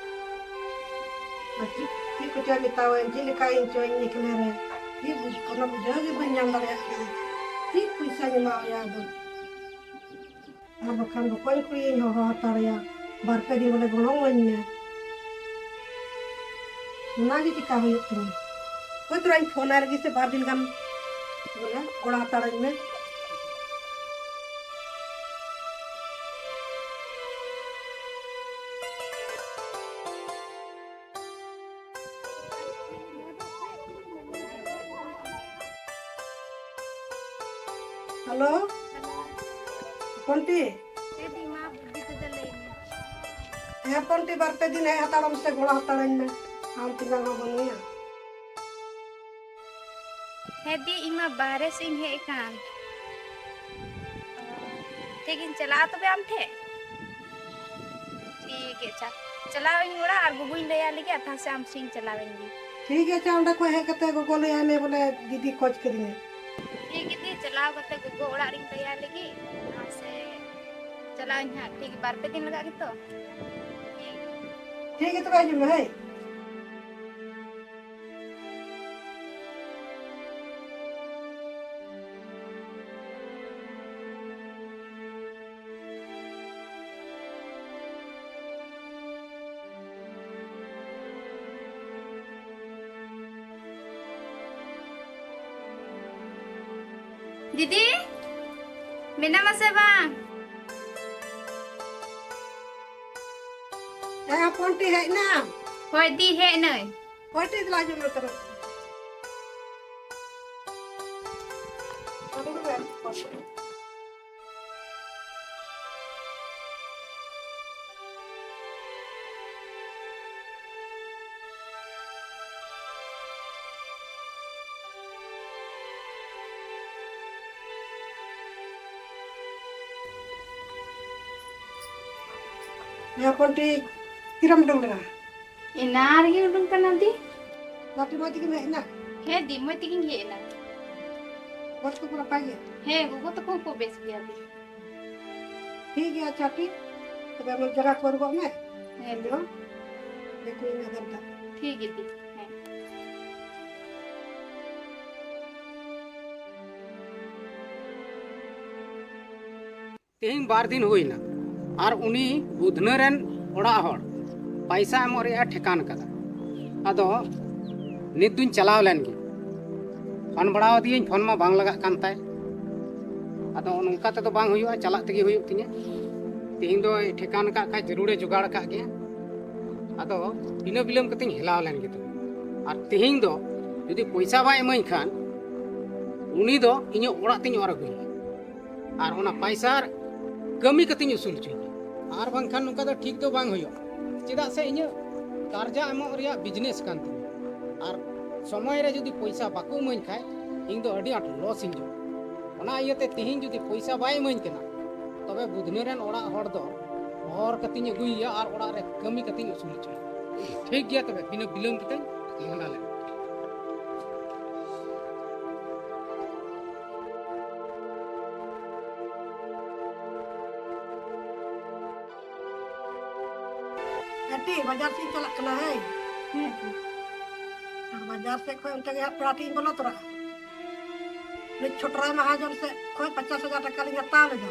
ᱟᱨ ᱪᱮᱫ, ᱪᱮᱫ ᱠᱚᱪᱚᱭ ᱢᱮᱛᱟᱣᱟᱹᱧ, ᱪᱮᱫ ᱞᱮᱠᱟᱭ ᱤᱧ ᱪᱚ ᱤᱧ ᱮᱠᱞᱟ ᱨᱮ᱾ ᱪᱮᱫ ᱵᱩᱡᱽ-, ᱠᱳᱱᱳ ᱵᱩᱡᱷᱟᱹᱣ ᱜᱮ ᱵᱟᱹᱧ ᱧᱟᱢ ᱫᱟᱲᱮᱭᱟᱜ ᱠᱟᱱᱟ᱾ ᱪᱮᱫ ᱯᱚᱭᱥᱟᱧ ᱮᱢᱟᱣᱟᱭᱟ ᱟᱫᱚ? ᱟᱨ ᱵᱟᱠᱷᱟᱱ ᱵᱚᱠᱚᱧ ᱠᱩᱲᱤᱧ ᱦᱚᱦᱚ ᱦᱟᱛᱟᱲᱟᱭᱟ, ᱵᱟᱨ ᱯᱮ ᱫᱤᱱ ᱵᱚᱞᱮ ᱜᱚᱲᱚ ᱟᱹᱧ ᱢᱮ᱾ ᱚᱱᱟ ᱜᱮ ᱪᱮᱠᱟ ᱦᱩᱭᱩᱜ ᱛᱤᱧᱟ? ᱦᱳᱭ, ᱛᱷᱚᱲᱟᱧ ᱯᱷᱳᱱ ᱟᱭ ᱞᱮᱜᱮ ᱥᱮ, ᱵᱟᱨ ᱫᱤᱱ ᱜᱟᱱ ᱵᱚᱞᱮ ᱜᱚᱲᱚ ᱦᱟᱛᱟᱲᱟᱹᱧ ᱢᱮ᱾ ᱦᱮᱞᱳ, ᱦᱚᱯᱚᱱᱴᱤ᱾ ᱦᱮᱸ ᱫᱤ, ᱢᱟ ᱵᱩᱰᱷᱤ ᱛᱮᱫᱚ ᱞᱟᱹᱭ ᱢᱮ᱾ ᱦᱮᱸ ᱦᱚᱯᱚᱱᱴᱤ, ᱵᱟᱨ ᱯᱮ ᱫᱤᱱ ᱦᱮᱡ ᱦᱟᱛᱟᱲᱚᱜ ᱢᱮᱥᱮ, ᱜᱚᱲᱚ ᱦᱟᱛᱟᱲᱟᱹᱧ ᱢᱮ᱾ ᱟᱢ ᱛᱮᱧᱟᱝ ᱦᱚᱸ ᱵᱟᱹᱱᱩᱭᱟ᱾ ᱦᱮᱸ ᱫᱤ, ᱤᱧ ᱢᱟ ᱵᱟᱦᱨᱮ ᱥᱮᱫ ᱤᱧ ᱦᱮᱡ ᱟᱠᱟᱱ᱾ ᱴᱷᱤᱠ ᱤᱧ ᱪᱟᱞᱟᱜᱼᱟ ᱛᱚᱵᱮ ᱟᱢ ᱴᱷᱮᱡ᱾ ᱴᱷᱤᱠ ᱜᱮ, ᱟᱪᱪᱷᱟ᱾ ᱪᱟᱞᱟᱣ ᱟᱹᱧ ᱚᱲᱟᱜ ᱟᱨ ᱜᱚᱜᱚᱧ ᱞᱟᱹᱭᱟ ᱞᱟᱹᱜᱤᱫ, ᱟᱨ ᱛᱟᱦᱚᱸ ᱥᱮ ᱟᱢ ᱥᱮᱫ ᱤᱧ ᱪᱟᱞᱟᱣ ᱮᱱ ᱜᱮ᱾ ᱴᱷᱤᱠ ᱜᱮ, ᱟᱪᱪᱷᱟ, ᱚᱸᱰᱮ ᱠᱷᱚᱡ ᱦᱮᱡ ᱠᱟᱛᱮ ᱜᱚᱜᱚ ᱞᱟᱹᱭᱟᱭ ᱢᱮ ᱵᱚᱞᱮ ᱫᱤᱫᱤ ᱠᱷᱚᱡᱽ ᱠᱟᱫᱤᱧᱟ᱾ ᱴᱷᱤᱠ ᱜᱮ ᱫᱤ, ᱪᱟᱞᱟᱣ ᱠᱟᱛᱮ ᱜᱚᱜᱚ ᱚᱲᱟᱜ ᱨᱤᱧ ᱞᱟᱹᱭᱟᱭ ᱞᱟᱹᱜᱤᱫ, ᱟᱨ ᱥᱮ ᱪᱟᱞᱟᱜ ᱟᱹᱧ ᱦᱟᱸᱜ, ᱴᱷᱤᱠ ᱵᱟᱨ ᱯᱮ ᱫᱤᱱ ᱞᱟᱜᱟᱜ ᱜᱮᱛᱚ᱾ ᱴᱷᱤᱠ ᱜᱮ ᱛᱚᱵᱮ, ᱦᱤᱡᱩᱜ ᱢᱮ, ᱦᱳᱭ᱾ ᱫᱤᱫᱤ, ᱢᱮᱱᱟᱢᱟ ᱥᱮ ᱵᱟᱝ? ᱦᱮᱸ, ᱦᱚᱯᱚᱱ ᱴᱤ, ᱦᱮᱡ ᱮᱱᱟᱢ? ᱦᱳᱭ ᱫᱤ, ᱦᱮᱡ ᱮᱱᱟᱹᱧ᱾ ᱦᱳᱭ, ᱴᱷᱤᱠ ᱞᱟᱡ ᱡᱚᱢ ᱛᱚᱨᱟ᱾ ᱦᱮᱸ ᱦᱚᱯᱚᱱ ᱴᱤ, ᱛᱤᱨᱮᱢ ᱩᱰᱩᱝ ᱞᱮᱱᱟ? ᱮᱱᱟᱱ ᱨᱮᱜᱮ ᱩᱰᱩᱝ ᱠᱟᱱᱟ ᱫᱤ᱾ ᱞᱟᱹᱴᱩ ᱢᱟᱹᱭ ᱛᱤᱠᱤᱱ ᱦᱮᱡ ᱮᱱᱟ? ᱦᱮᱸ ᱫᱤ, ᱢᱚᱡᱽ ᱛᱮᱜᱮᱧ ᱦᱮᱡ ᱮᱱᱟ᱾ ᱜᱚᱜᱚ ᱛᱟᱠᱚ ᱱᱟᱯᱟᱭ ᱜᱮ? ᱦᱮᱸ, ᱜᱚᱜᱚ ᱛᱟᱠᱚ ᱦᱚᱸᱠᱚ ᱵᱮᱥ ᱜᱮᱭᱟ ᱫᱤ᱾ ᱴᱷᱤᱠ ᱜᱮᱭᱟ, ᱟᱪᱪᱷᱟ ᱴᱤ, ᱛᱚᱵᱮ ᱟᱢ ᱡᱟᱭᱜᱟ ᱠᱚ ᱨᱩᱣᱟᱹᱲᱚᱜ ᱢᱮ᱾ ᱦᱮᱸ ᱫᱤ᱾ ᱦᱮᱸ, ᱫᱤᱠᱩ ᱤᱧ ᱟᱫᱟᱨ ᱫᱟ᱾ ᱴᱷᱤᱠ ᱜᱮ ᱫᱤ, ᱦᱮᱸ᱾ ᱛᱮᱦᱮᱧ ᱵᱟᱨ ᱫᱤᱱ ᱦᱩᱭᱱᱟ, ᱟᱨ ᱩᱱᱤ ᱵᱩᱫᱷᱱᱟᱹ ᱨᱮᱱ ᱚᱲᱟᱜ ᱦᱚᱲ ᱯᱟᱭᱥᱟ ᱮᱢᱚᱜ ᱨᱮᱭᱟᱜ ᱮ ᱴᱷᱮᱠᱟᱱ ᱠᱟᱫᱟ᱾ ᱟᱫᱚ ᱱᱤᱛ ᱫᱩᱧ ᱪᱟᱞᱟᱣ ᱞᱮᱱ ᱜᱮ, ᱯᱷᱳᱱ ᱵᱟᱲᱟ ᱟᱫᱮᱭᱟᱹᱧ, ᱯᱷᱳᱱ ᱢᱟ ᱵᱟᱝ ᱞᱟᱜᱟᱜ ᱠᱟᱱ ᱛᱟᱭ᱾ ᱟᱫᱚ ᱱᱚᱝᱠᱟ ᱛᱮᱫᱚ ᱵᱟᱝ ᱦᱩᱭᱩᱜᱼᱟ, ᱪᱟᱞᱟᱜ ᱛᱮᱜᱮ ᱦᱩᱭᱩᱜ ᱛᱤᱧᱟᱹ᱾ ᱛᱮᱦᱮᱧ ᱫᱚᱭ ᱴᱷᱮᱠᱟᱱ ᱟᱠᱟᱫ ᱠᱷᱟᱡ, ᱡᱟᱹᱨᱩᱲᱮ ᱡᱚᱜᱟᱲ ᱟᱠᱟᱫ ᱜᱮᱭᱟ᱾ ᱟᱫᱚ ᱵᱤᱱᱟᱹ ᱵᱤᱞᱚᱢ ᱠᱟᱛᱮᱧ ᱦᱮᱞᱟᱣ ᱞᱮᱱ ᱜᱮ ᱛᱚᱵᱮ᱾ ᱟᱨ ᱛᱮᱦᱮᱧ ᱫᱚ ᱡᱩᱫᱤ ᱯᱚᱭᱥᱟ ᱵᱟᱭ ᱤᱢᱟᱹᱧ ᱠᱷᱟᱱ, ᱩᱱᱤ ᱫᱚ ᱤᱧᱟᱹᱜ ᱚᱲᱟᱜ ᱛᱤᱧ ᱚᱨ ᱟᱹᱜᱩᱭᱟ᱾ ᱟᱨ ᱚᱱᱟ ᱯᱟᱭᱥᱟ ᱠᱟᱹᱢᱤ ᱠᱟᱛᱮᱧ ᱟᱹᱥᱩᱞ ᱦᱚᱪᱚᱭᱮᱭᱟ᱾ ᱟᱨ ᱵᱟᱝᱠᱷᱟᱱ ᱱᱚᱝᱠᱟ ᱫᱚ ᱴᱷᱤᱠ ᱫᱚ ᱵᱟᱝ ᱦᱩᱭᱩᱜᱼᱟ, ᱪᱮᱫᱟᱜ ᱥᱮ ᱤᱧᱟᱹᱜ ᱠᱟᱨᱡᱟ ᱮᱢᱚᱜ ᱨᱮᱭᱟᱜ ᱵᱤᱡᱽᱱᱮᱥ ᱠᱟᱱ ᱛᱤᱧᱟᱹ᱾ ᱟᱨ ᱥᱚᱢᱚᱭ ᱨᱮ ᱡᱩᱫᱤ ᱯᱚᱭᱥᱟ ᱵᱟᱠᱚ ᱤᱢᱟᱹᱧ ᱠᱷᱟᱡ, ᱤᱧ ᱫᱚ ᱟᱹᱰᱤ ᱟᱸᱴ ᱞᱚᱥ ᱤᱧ ᱡᱚᱢᱟ᱾ ᱚᱱᱟ ᱤᱭᱟᱹᱛᱮ ᱛᱤᱦᱤᱧ ᱡᱩᱫᱤ ᱯᱚᱭᱥᱟ ᱵᱟᱭ ᱤᱢᱟᱹᱧ ᱠᱟᱱᱟ, ᱛᱚᱵᱮ ᱵᱩᱫᱷᱱᱟᱹ ᱨᱮᱱ ᱚᱲᱟᱜ ᱦᱚᱲ ᱫᱚ ᱦᱚᱨ ᱠᱟᱛᱮᱧ ᱟᱹᱜᱩᱭᱮᱭᱟ ᱟᱨ ᱚᱲᱟᱜ ᱨᱮ ᱠᱟᱹᱢᱤ ᱠᱟᱛᱮᱧ ᱟᱹᱥᱩᱞ ᱦᱚᱪᱚᱭᱮᱭᱟ᱾ ᱴᱷᱤᱠ ᱜᱮᱭᱟ, ᱛᱚᱵᱮ ᱵᱤᱱᱟᱹ ᱵᱤᱞᱚᱢ ᱠᱟᱛᱮᱧ ᱢᱚᱦᱰᱟ ᱞᱮᱱ᱾ ᱟᱹᱴᱤ, ᱵᱟᱡᱟᱨ ᱥᱮᱫ ᱤᱧ ᱪᱟᱞᱟᱜ ᱠᱟᱱᱟ, ᱦᱮᱸ᱾ ᱦᱮᱸ᱾ ᱟᱨ ᱵᱟᱡᱟᱨ ᱥᱮᱫ ᱠᱷᱚᱱ ᱚᱱᱛᱮ ᱜᱮ ᱦᱟᱸᱜ ᱯᱮᱲᱟ ᱴᱷᱮᱱ ᱤᱧ ᱵᱚᱞᱚ ᱛᱚᱨᱟᱜᱼᱟ᱾ ᱩᱱᱤ ᱪᱷᱚᱴᱨᱟᱭ ᱢᱟᱦᱟᱡᱚᱱ ᱥᱮᱫ ᱠᱷᱚᱱ ᱯᱚᱧᱪᱟᱥ ᱦᱟᱡᱟᱨ ᱴᱟᱠᱟ ᱞᱤᱧ ᱦᱟᱛᱟᱣ ᱞᱮᱫᱟ᱾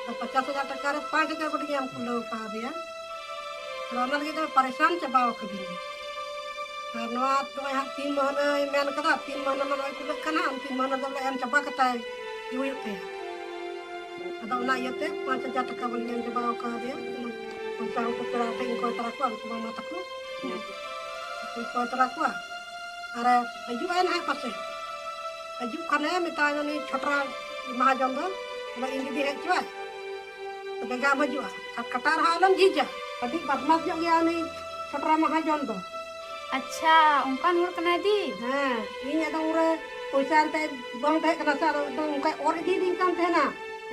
ᱟᱫᱚ ᱯᱚᱧᱪᱟᱥ ᱦᱟᱡᱟᱨ ᱴᱟᱠᱟ ᱨᱮ ᱯᱟᱸᱪ ᱦᱟᱡᱟᱨ ᱵᱟᱹᱞᱤᱧ ᱮᱢ ᱠᱩᱞᱟᱹᱣ ᱠᱟᱣᱫᱮᱭᱟ᱾ ᱟᱫᱚ ᱚᱱᱟ ᱞᱟᱹᱜᱤᱫ ᱫᱚ ᱯᱟᱨᱮᱥᱟᱱ ᱪᱟᱵᱟ ᱟᱠᱟᱫᱤᱧᱟ᱾ ᱟᱨ ᱱᱚᱣᱟ ᱱᱚᱜᱼᱚᱭ ᱦᱟᱸᱜ ᱛᱤᱱ ᱢᱟᱹᱦᱱᱟᱹᱭ ᱢᱮᱱ ᱠᱟᱫᱟ, ᱛᱤᱱ ᱢᱟᱹᱦᱱᱟᱹ ᱢᱟ ᱱᱚᱜᱼᱚᱭ ᱠᱩᱞᱟᱹᱜ ᱠᱟᱱᱟ, ᱟᱨ ᱛᱤᱱ ᱢᱟᱹᱦᱱᱟᱹ ᱫᱚᱞᱮ ᱮᱢ ᱪᱟᱵᱟ ᱠᱟᱛᱟᱭ ᱦᱩᱭᱩᱜ ᱛᱟᱭᱟ᱾ ᱟᱫᱚ ᱚᱱᱟ ᱤᱭᱟᱹᱛᱮ ᱯᱟᱸᱪ ᱦᱟᱡᱟᱨ ᱴᱟᱠᱟ ᱵᱟᱹᱞᱤᱧ ᱮᱢ ᱪᱟᱵᱟ ᱟᱠᱟᱣᱫᱮᱭᱟ᱾ ᱯᱚᱭᱥᱟ ᱦᱚᱸᱠᱚ ᱯᱮᱲᱟ ᱴᱷᱮᱱ ᱤᱧ ᱠᱚᱭ ᱛᱟᱨᱟ ᱠᱚᱣᱟ, ᱩᱱᱠᱩ ᱢᱟᱢᱟ ᱛᱟᱠᱚ᱾ ᱦᱮᱸ᱾ ᱩᱱᱠᱩᱧ ᱠᱚᱭ ᱛᱟᱨᱟ ᱠᱚᱣᱟ᱾ ᱟᱨᱮ ᱦᱤᱡᱩᱜ ᱟᱭ ᱱᱟᱦᱟᱜ ᱯᱟᱥᱮ᱾ ᱦᱤᱡᱩᱜ ᱠᱷᱟᱱᱮ ᱢᱮᱛᱟᱭ ᱢᱮ ᱩᱱᱤ ᱪᱷᱚᱴᱨᱟ ᱢᱟᱦᱟᱡᱚᱱ ᱫᱚ, ᱵᱚᱞᱮ ᱤᱧ ᱡᱩᱫᱤ ᱦᱮᱡ ᱦᱚᱪᱚᱣᱟᱭ, ᱛᱚᱵᱮ ᱜᱮ ᱟᱢ ᱦᱤᱡᱩᱜᱼᱟ᱾ ᱟᱨ ᱠᱟᱴᱟ ᱨᱮᱦᱚᱸ ᱟᱞᱚᱢ ᱡᱷᱤᱡᱟ᱾ ᱟᱹᱰᱤ ᱵᱟᱫᱢᱟᱥ ᱧᱚᱜ ᱜᱮᱭᱟ ᱩᱱᱤ ᱪᱷᱚᱴᱨᱟ ᱢᱟᱦᱟᱡᱚᱱ ᱫᱚ᱾ ᱟᱪᱪᱷᱟ, ᱚᱱᱠᱟᱱ ᱦᱚᱲ ᱠᱟᱱᱟᱭ ᱫᱤ? ᱦᱮᱸ, ᱤᱧ ᱮᱠᱫᱚᱢ ᱩᱱᱨᱮ ᱯᱚᱭᱥᱟ ᱮᱱᱛᱮ ᱵᱟᱝ ᱛᱟᱦᱮᱸ ᱠᱟᱱᱟ ᱥᱮ, ᱟᱫᱚ ᱮᱠᱫᱚᱢ ᱚᱱᱠᱟᱭ ᱚᱨ ᱤᱫᱤᱭᱤᱫᱤᱧ ᱠᱟᱱ ᱛᱟᱦᱮᱱᱟ᱾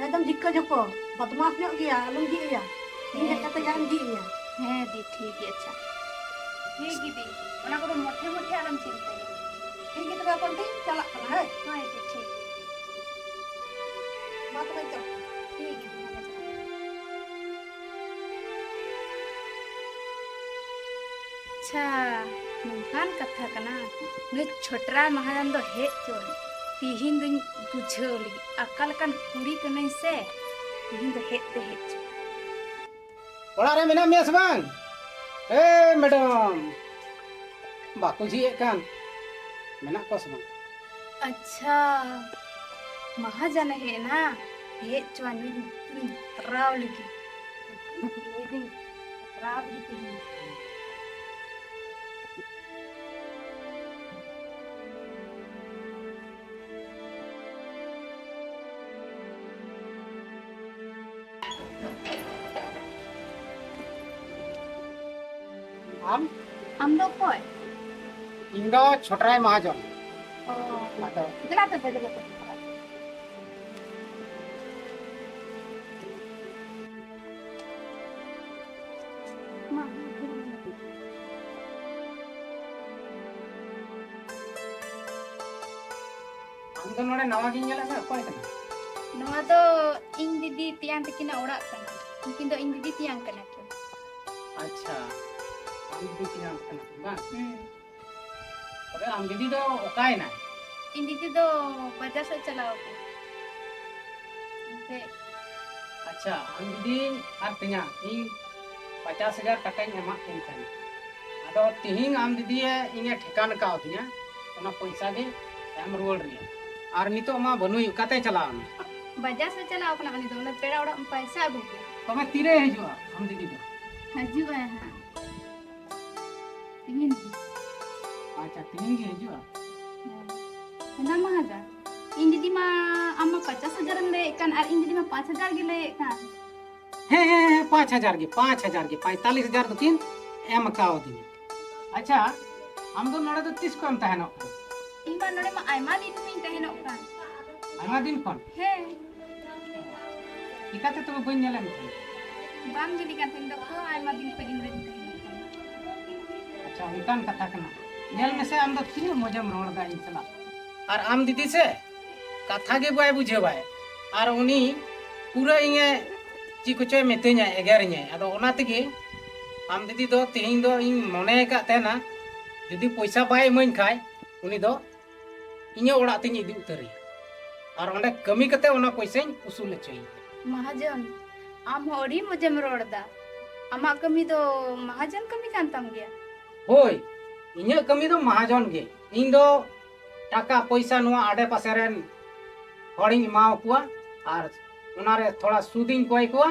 ᱮᱠᱫᱚᱢ ᱡᱷᱤᱠᱠᱟᱹ ᱡᱷᱚᱠᱚ, ᱵᱟᱫᱢᱟᱥ ᱧᱚᱜ ᱜᱮᱭᱟ, ᱟᱞᱚᱢ ᱡᱷᱤᱡ ᱟᱭᱟ᱾ ᱤᱧ ᱦᱮᱡ ᱠᱟᱛᱮ ᱡᱟᱦᱟᱱ ᱡᱷᱤᱡ ᱤᱧᱟ᱾ ᱦᱮᱸ ᱫᱤ, ᱴᱷᱤᱠ ᱜᱮ᱾ ᱟᱪᱪᱷᱟ, ᱴᱷᱤᱠ ᱜᱮ ᱫᱤ, ᱚᱱᱟ ᱠᱚᱫᱚ ᱢᱚᱴᱷᱮ ᱢᱚᱴᱷᱮ ᱟᱞᱚᱢ ᱪᱤᱱᱛᱟᱹᱭᱟ᱾ ᱴᱷᱤᱠ ᱜᱮ, ᱛᱚᱵᱮ ᱦᱚᱯᱚᱱ ᱛᱤᱧ ᱪᱟᱞᱟᱜ ᱠᱟᱱᱟ᱾ ᱦᱮᱸ, ᱦᱳᱭ ᱫᱤ, ᱴᱷᱤᱠ ᱜᱮ᱾ ᱢᱟ ᱛᱚᱵᱮ ᱪᱚ᱾ ᱴᱷᱤᱠ ᱜᱮ ᱫᱤ, ᱢᱟ ᱛᱚᱵᱮ᱾ ᱟᱪᱪᱷᱟ, ᱱᱚᱝᱠᱟᱱ ᱠᱟᱛᱷᱟ ᱠᱟᱱᱟ᱾ ᱱᱩᱭ ᱪᱷᱚᱴᱨᱟᱭ ᱢᱟᱦᱟᱡᱚᱱ ᱫᱚ ᱦᱮᱡ ᱪᱚ, ᱛᱤᱦᱤᱧ ᱫᱚᱧ ᱵᱩᱡᱷᱟᱹᱣ ᱞᱟᱹᱜᱤᱫ᱾ ᱚᱠᱟ ᱞᱮᱠᱟᱱ ᱠᱩᱲᱤ ᱠᱟᱹᱱᱟᱹᱧ ᱥᱮ, ᱛᱤᱦᱤᱧ ᱫᱚ ᱦᱮᱡ ᱛᱮ ᱦᱮᱡ ᱪᱚ᱾ ᱚᱲᱟᱜ ᱨᱮ ᱢᱮᱱᱟᱜ ᱢᱮᱭᱟ ᱥᱮ ᱵᱟᱝ? ᱮ ᱢᱮᱰᱟᱢ, ᱵᱟᱠᱚ ᱡᱷᱤᱡ ᱮᱫ ᱠᱟᱱ, ᱢᱮᱱᱟᱜ ᱠᱚᱣᱟ ᱥᱮ ᱵᱟᱝ? ᱟᱪᱪᱷᱟ, ᱢᱟᱦᱟᱡᱚᱱᱮ ᱦᱮᱡ ᱮᱱᱟ, ᱦᱮᱡ ᱪᱚᱣᱟᱱ ᱢᱤᱫ ᱫᱤᱱ ᱛᱚᱨᱟᱣ ᱞᱟᱹᱜᱤᱫ᱾ ᱢᱤᱫ ᱫᱤᱱ ᱛᱚᱨᱟᱣ ᱞᱟᱹᱜᱤᱫ ᱛᱮᱦᱮᱧ᱾ ᱟᱢ? ᱟᱢ ᱫᱚ ᱚᱠᱚᱭ? ᱤᱧ ᱫᱚ ᱪᱷᱚᱴᱨᱟᱭ ᱢᱟᱦᱟᱡᱚᱱ᱾ ᱚ᱾ ᱟᱫᱚ ᱫᱮᱞᱟ ᱛᱚᱵᱮ, ᱫᱮᱞᱟ ᱛᱚᱵᱮ᱾ ᱢᱟ᱾ ᱟᱢ ᱫᱚ ᱱᱚᱰᱮ ᱱᱟᱣᱟ ᱜᱤᱧ ᱧᱮᱞᱮᱫ ᱢᱮ, ᱚᱠᱚᱭ ᱠᱟᱱᱟ? ᱱᱚᱣᱟ ᱫᱚ ᱤᱧ ᱫᱤᱫᱤ ᱛᱮᱭᱟᱝ ᱛᱟᱹᱠᱤᱱᱟᱜ ᱚᱲᱟᱜ ᱠᱟᱱᱟ᱾ ᱩᱱᱠᱤᱱ ᱫᱚ ᱤᱧ ᱫᱤᱫᱤ ᱛᱮᱭᱟᱝ ᱠᱟᱱᱟ ᱠᱤᱱ᱾ ᱟᱪᱪᱷᱟ, ᱟᱢ ᱫᱤᱫᱤ ᱛᱮᱭᱟᱝ ᱠᱟᱱᱟ ᱠᱤᱱ, ᱵᱟᱝ? ᱦᱩᱸ᱾ ᱛᱚᱵᱮ ᱟᱢ ᱫᱤᱫᱤ ᱫᱚ ᱚᱠᱟᱭᱮᱱᱟᱭ? ᱤᱧ ᱫᱤᱫᱤ ᱫᱚ ᱵᱟᱡᱟᱨ ᱥᱮᱫ ᱪᱟᱞᱟᱣ ᱟᱠᱟᱱᱟ᱾ ᱮᱱᱛᱮ ᱟᱪᱪᱷᱟ, ᱟᱢ ᱫᱤᱫᱤ ᱟᱨ ᱛᱮᱭᱟᱝ, ᱤᱧ ᱯᱚᱧᱪᱟᱥ ᱦᱟᱡᱟᱨ ᱴᱟᱠᱟᱧ ᱮᱢᱟᱫ ᱠᱤᱱ ᱛᱟᱦᱮᱱᱟ᱾ ᱟᱫᱚ ᱛᱤᱦᱤᱧ ᱟᱢ ᱫᱤᱫᱤᱭᱮ ᱤᱧᱮ ᱴᱷᱮᱠᱟᱱ ᱠᱟᱣᱫᱤᱧᱟ, ᱚᱱᱟ ᱯᱚᱭᱥᱟ ᱜᱮ ᱮᱢ ᱨᱩᱣᱟᱹᱲ ᱨᱮᱭᱟᱜ᱾ ᱟᱨ ᱱᱤᱛᱚᱜ ᱢᱟ ᱵᱟᱹᱱᱩᱭ, ᱚᱠᱟᱛᱮᱭ ᱪᱟᱞᱟᱣ ᱮᱱᱟ? ᱵᱟᱡᱟᱨ ᱥᱮᱫ ᱪᱟᱞᱟᱣ ᱟᱠᱟᱱᱟ ᱩᱱᱤ ᱫᱚ, ᱚᱱᱟ ᱯᱮᱲᱟ ᱚᱲᱟᱜ ᱯᱚᱭᱥᱟ ᱟᱹᱜᱩ ᱜᱮ᱾ ᱛᱚᱵᱮ ᱛᱤᱨᱮᱭ ᱦᱤᱡᱩᱜᱼᱟ ᱟᱢ ᱫᱤᱫᱤ ᱫᱚ? ᱦᱤᱡᱩᱜ ᱟᱭ ᱦᱟᱸᱜ᱾ ᱛᱤᱦᱤᱧ ᱜᱮ᱾ ᱟᱪᱪᱷᱟ, ᱛᱤᱦᱤᱧ ᱜᱮ ᱦᱤᱡᱩᱜᱼᱟ? ᱦᱮᱸ᱾ ᱦᱮᱸᱫᱟ ᱢᱟᱦᱟᱡᱚᱱ, ᱤᱧ ᱫᱤᱫᱤ ᱢᱟ ᱟᱢ ᱢᱟ ᱯᱚᱧᱪᱟᱥ ᱦᱟᱡᱟᱨ ᱮᱢ ᱞᱟᱹᱭᱮᱫ ᱠᱟᱱ ᱟᱨ ᱤᱧ ᱫᱤᱫᱤ ᱢᱟ ᱯᱟᱸᱪ ᱦᱟᱡᱟᱨ ᱜᱮ ᱞᱟᱹᱭᱮᱫ ᱠᱟᱱ᱾ ᱦᱮᱸ, ᱦᱮᱸ, ᱦᱮᱸ, ᱯᱟᱸᱪ ᱦᱟᱡᱟᱨ ᱜᱮ, ᱯᱟᱸᱪ ᱦᱟᱡᱟᱨ ᱜᱮ, ᱯᱚᱸᱭᱛᱟᱞᱞᱤᱥ ᱦᱟᱡᱟᱨ ᱫᱚᱠᱤᱱ ᱮᱢ ᱠᱟᱣᱫᱤᱧᱟ᱾ ᱟᱪᱪᱷᱟ, ᱟᱢ ᱫᱚ ᱱᱚᱰᱮ ᱫᱚ ᱛᱤᱥ ᱠᱷᱚᱱᱮᱢ ᱛᱟᱦᱮᱱᱚᱜ ᱠᱟᱱᱟ? ᱤᱧ ᱢᱟ ᱱᱚᱰᱮ ᱢᱟ ᱟᱭᱢᱟ ᱫᱤᱱ ᱠᱷᱚᱱᱤᱧ ᱛᱟᱦᱮᱱᱚᱜ ᱠᱟᱱ᱾ ᱟᱭᱢᱟ ᱫᱤᱱ ᱠᱷᱚᱱ? ᱦᱮᱸ᱾ ᱪᱤᱠᱟᱹᱛᱮ ᱛᱚᱵᱮ ᱵᱟᱹᱧ ᱧᱮᱞᱮᱫ ᱢᱮ ᱛᱟᱦᱮᱸᱫ? ᱵᱟᱢ ᱧᱮᱞᱤ ᱠᱟᱱ ᱛᱤᱧ ᱫᱚ ᱠᱚ, ᱟᱭᱢᱟ ᱫᱤᱱ ᱠᱷᱚᱱ ᱤᱧ ᱨᱮᱱ ᱛᱟᱦᱮᱸ ᱠᱟᱱᱟ᱾ ᱟᱪᱪᱷᱟ, ᱚᱱᱠᱟᱱ ᱠᱟᱛᱷᱟ ᱠᱟᱱᱟ᱾ ᱧᱮᱞ ᱢᱮᱥᱮ, ᱟᱢ ᱫᱚ ᱛᱤᱱᱟᱹᱜ ᱢᱚᱡᱮᱢ ᱨᱚᱲ ᱮᱫᱟ ᱤᱧ ᱥᱟᱞᱟᱜ᱾ ᱟᱨ ᱟᱢ ᱫᱤᱫᱤ ᱥᱮ, ᱠᱟᱛᱷᱟ ᱜᱮ ᱵᱟᱭ ᱵᱩᱡᱷᱟᱹᱣᱟᱭ᱾ ᱟᱨ ᱩᱱᱤ ᱯᱩᱨᱟᱹ ᱤᱧᱮ ᱪᱮᱫ ᱠᱚᱪᱚᱭ ᱢᱤᱛᱟᱹᱧᱟ, ᱮᱜᱮᱨᱤᱧᱟᱭ᱾ ᱟᱫᱚ ᱚᱱᱟ ᱛᱮᱜᱮ ᱟᱢ ᱫᱤᱫᱤ ᱫᱚ ᱛᱮᱦᱮᱧ ᱫᱚ ᱤᱧ ᱢᱚᱱᱮ ᱟᱠᱟᱫ ᱛᱟᱦᱮᱱᱟ, ᱡᱩᱫᱤ ᱯᱚᱭᱥᱟ ᱵᱟᱭ ᱤᱢᱟᱹᱧ ᱠᱷᱟᱡ, ᱩᱱᱤ ᱫᱚ ᱤᱧᱟᱹᱜ ᱚᱲᱟᱜ ᱛᱤᱧ ᱤᱫᱤ ᱩᱛᱟᱹᱨᱮᱭᱟ᱾ ᱟᱨ ᱚᱸᱰᱮ ᱠᱟᱹᱢᱤ ᱠᱟᱛᱮ ᱚᱱᱟ ᱯᱚᱭᱥᱟᱧ ᱩᱥᱩᱞ ᱦᱚᱪᱚᱭᱮᱭᱟ᱾ ᱢᱟᱦᱟᱡᱚᱱ, ᱟᱢ ᱦᱚᱸ ᱟᱹᱰᱤ ᱢᱚᱡᱮᱢ ᱨᱚᱲ ᱮᱫᱟ᱾ ᱟᱢᱟᱜ ᱠᱟᱹᱢᱤ ᱫᱚ ᱢᱟᱦᱟᱡᱚᱱ ᱠᱟᱹᱢᱤ ᱠᱟᱱ ᱛᱟᱢ ᱜᱮᱭᱟ? ᱦᱳᱭ, ᱤᱧᱟᱹᱜ ᱠᱟᱹᱢᱤ ᱫᱚ ᱢᱟᱦᱟᱡᱚᱱ ᱜᱮ᱾ ᱤᱧ ᱫᱚ ᱴᱟᱠᱟ ᱯᱚᱭᱥᱟ ᱱᱚᱣᱟ ᱟᱰᱮ ᱯᱟᱥᱮ ᱨᱮᱱ ᱦᱚᱲᱤᱧ ᱮᱢᱟᱣ ᱠᱚᱣᱟ ᱟᱨ ᱚᱱᱟᱨᱮ ᱛᱷᱚᱲᱟ ᱥᱩᱫᱤᱧ ᱠᱚᱭ ᱠᱚᱣᱟ᱾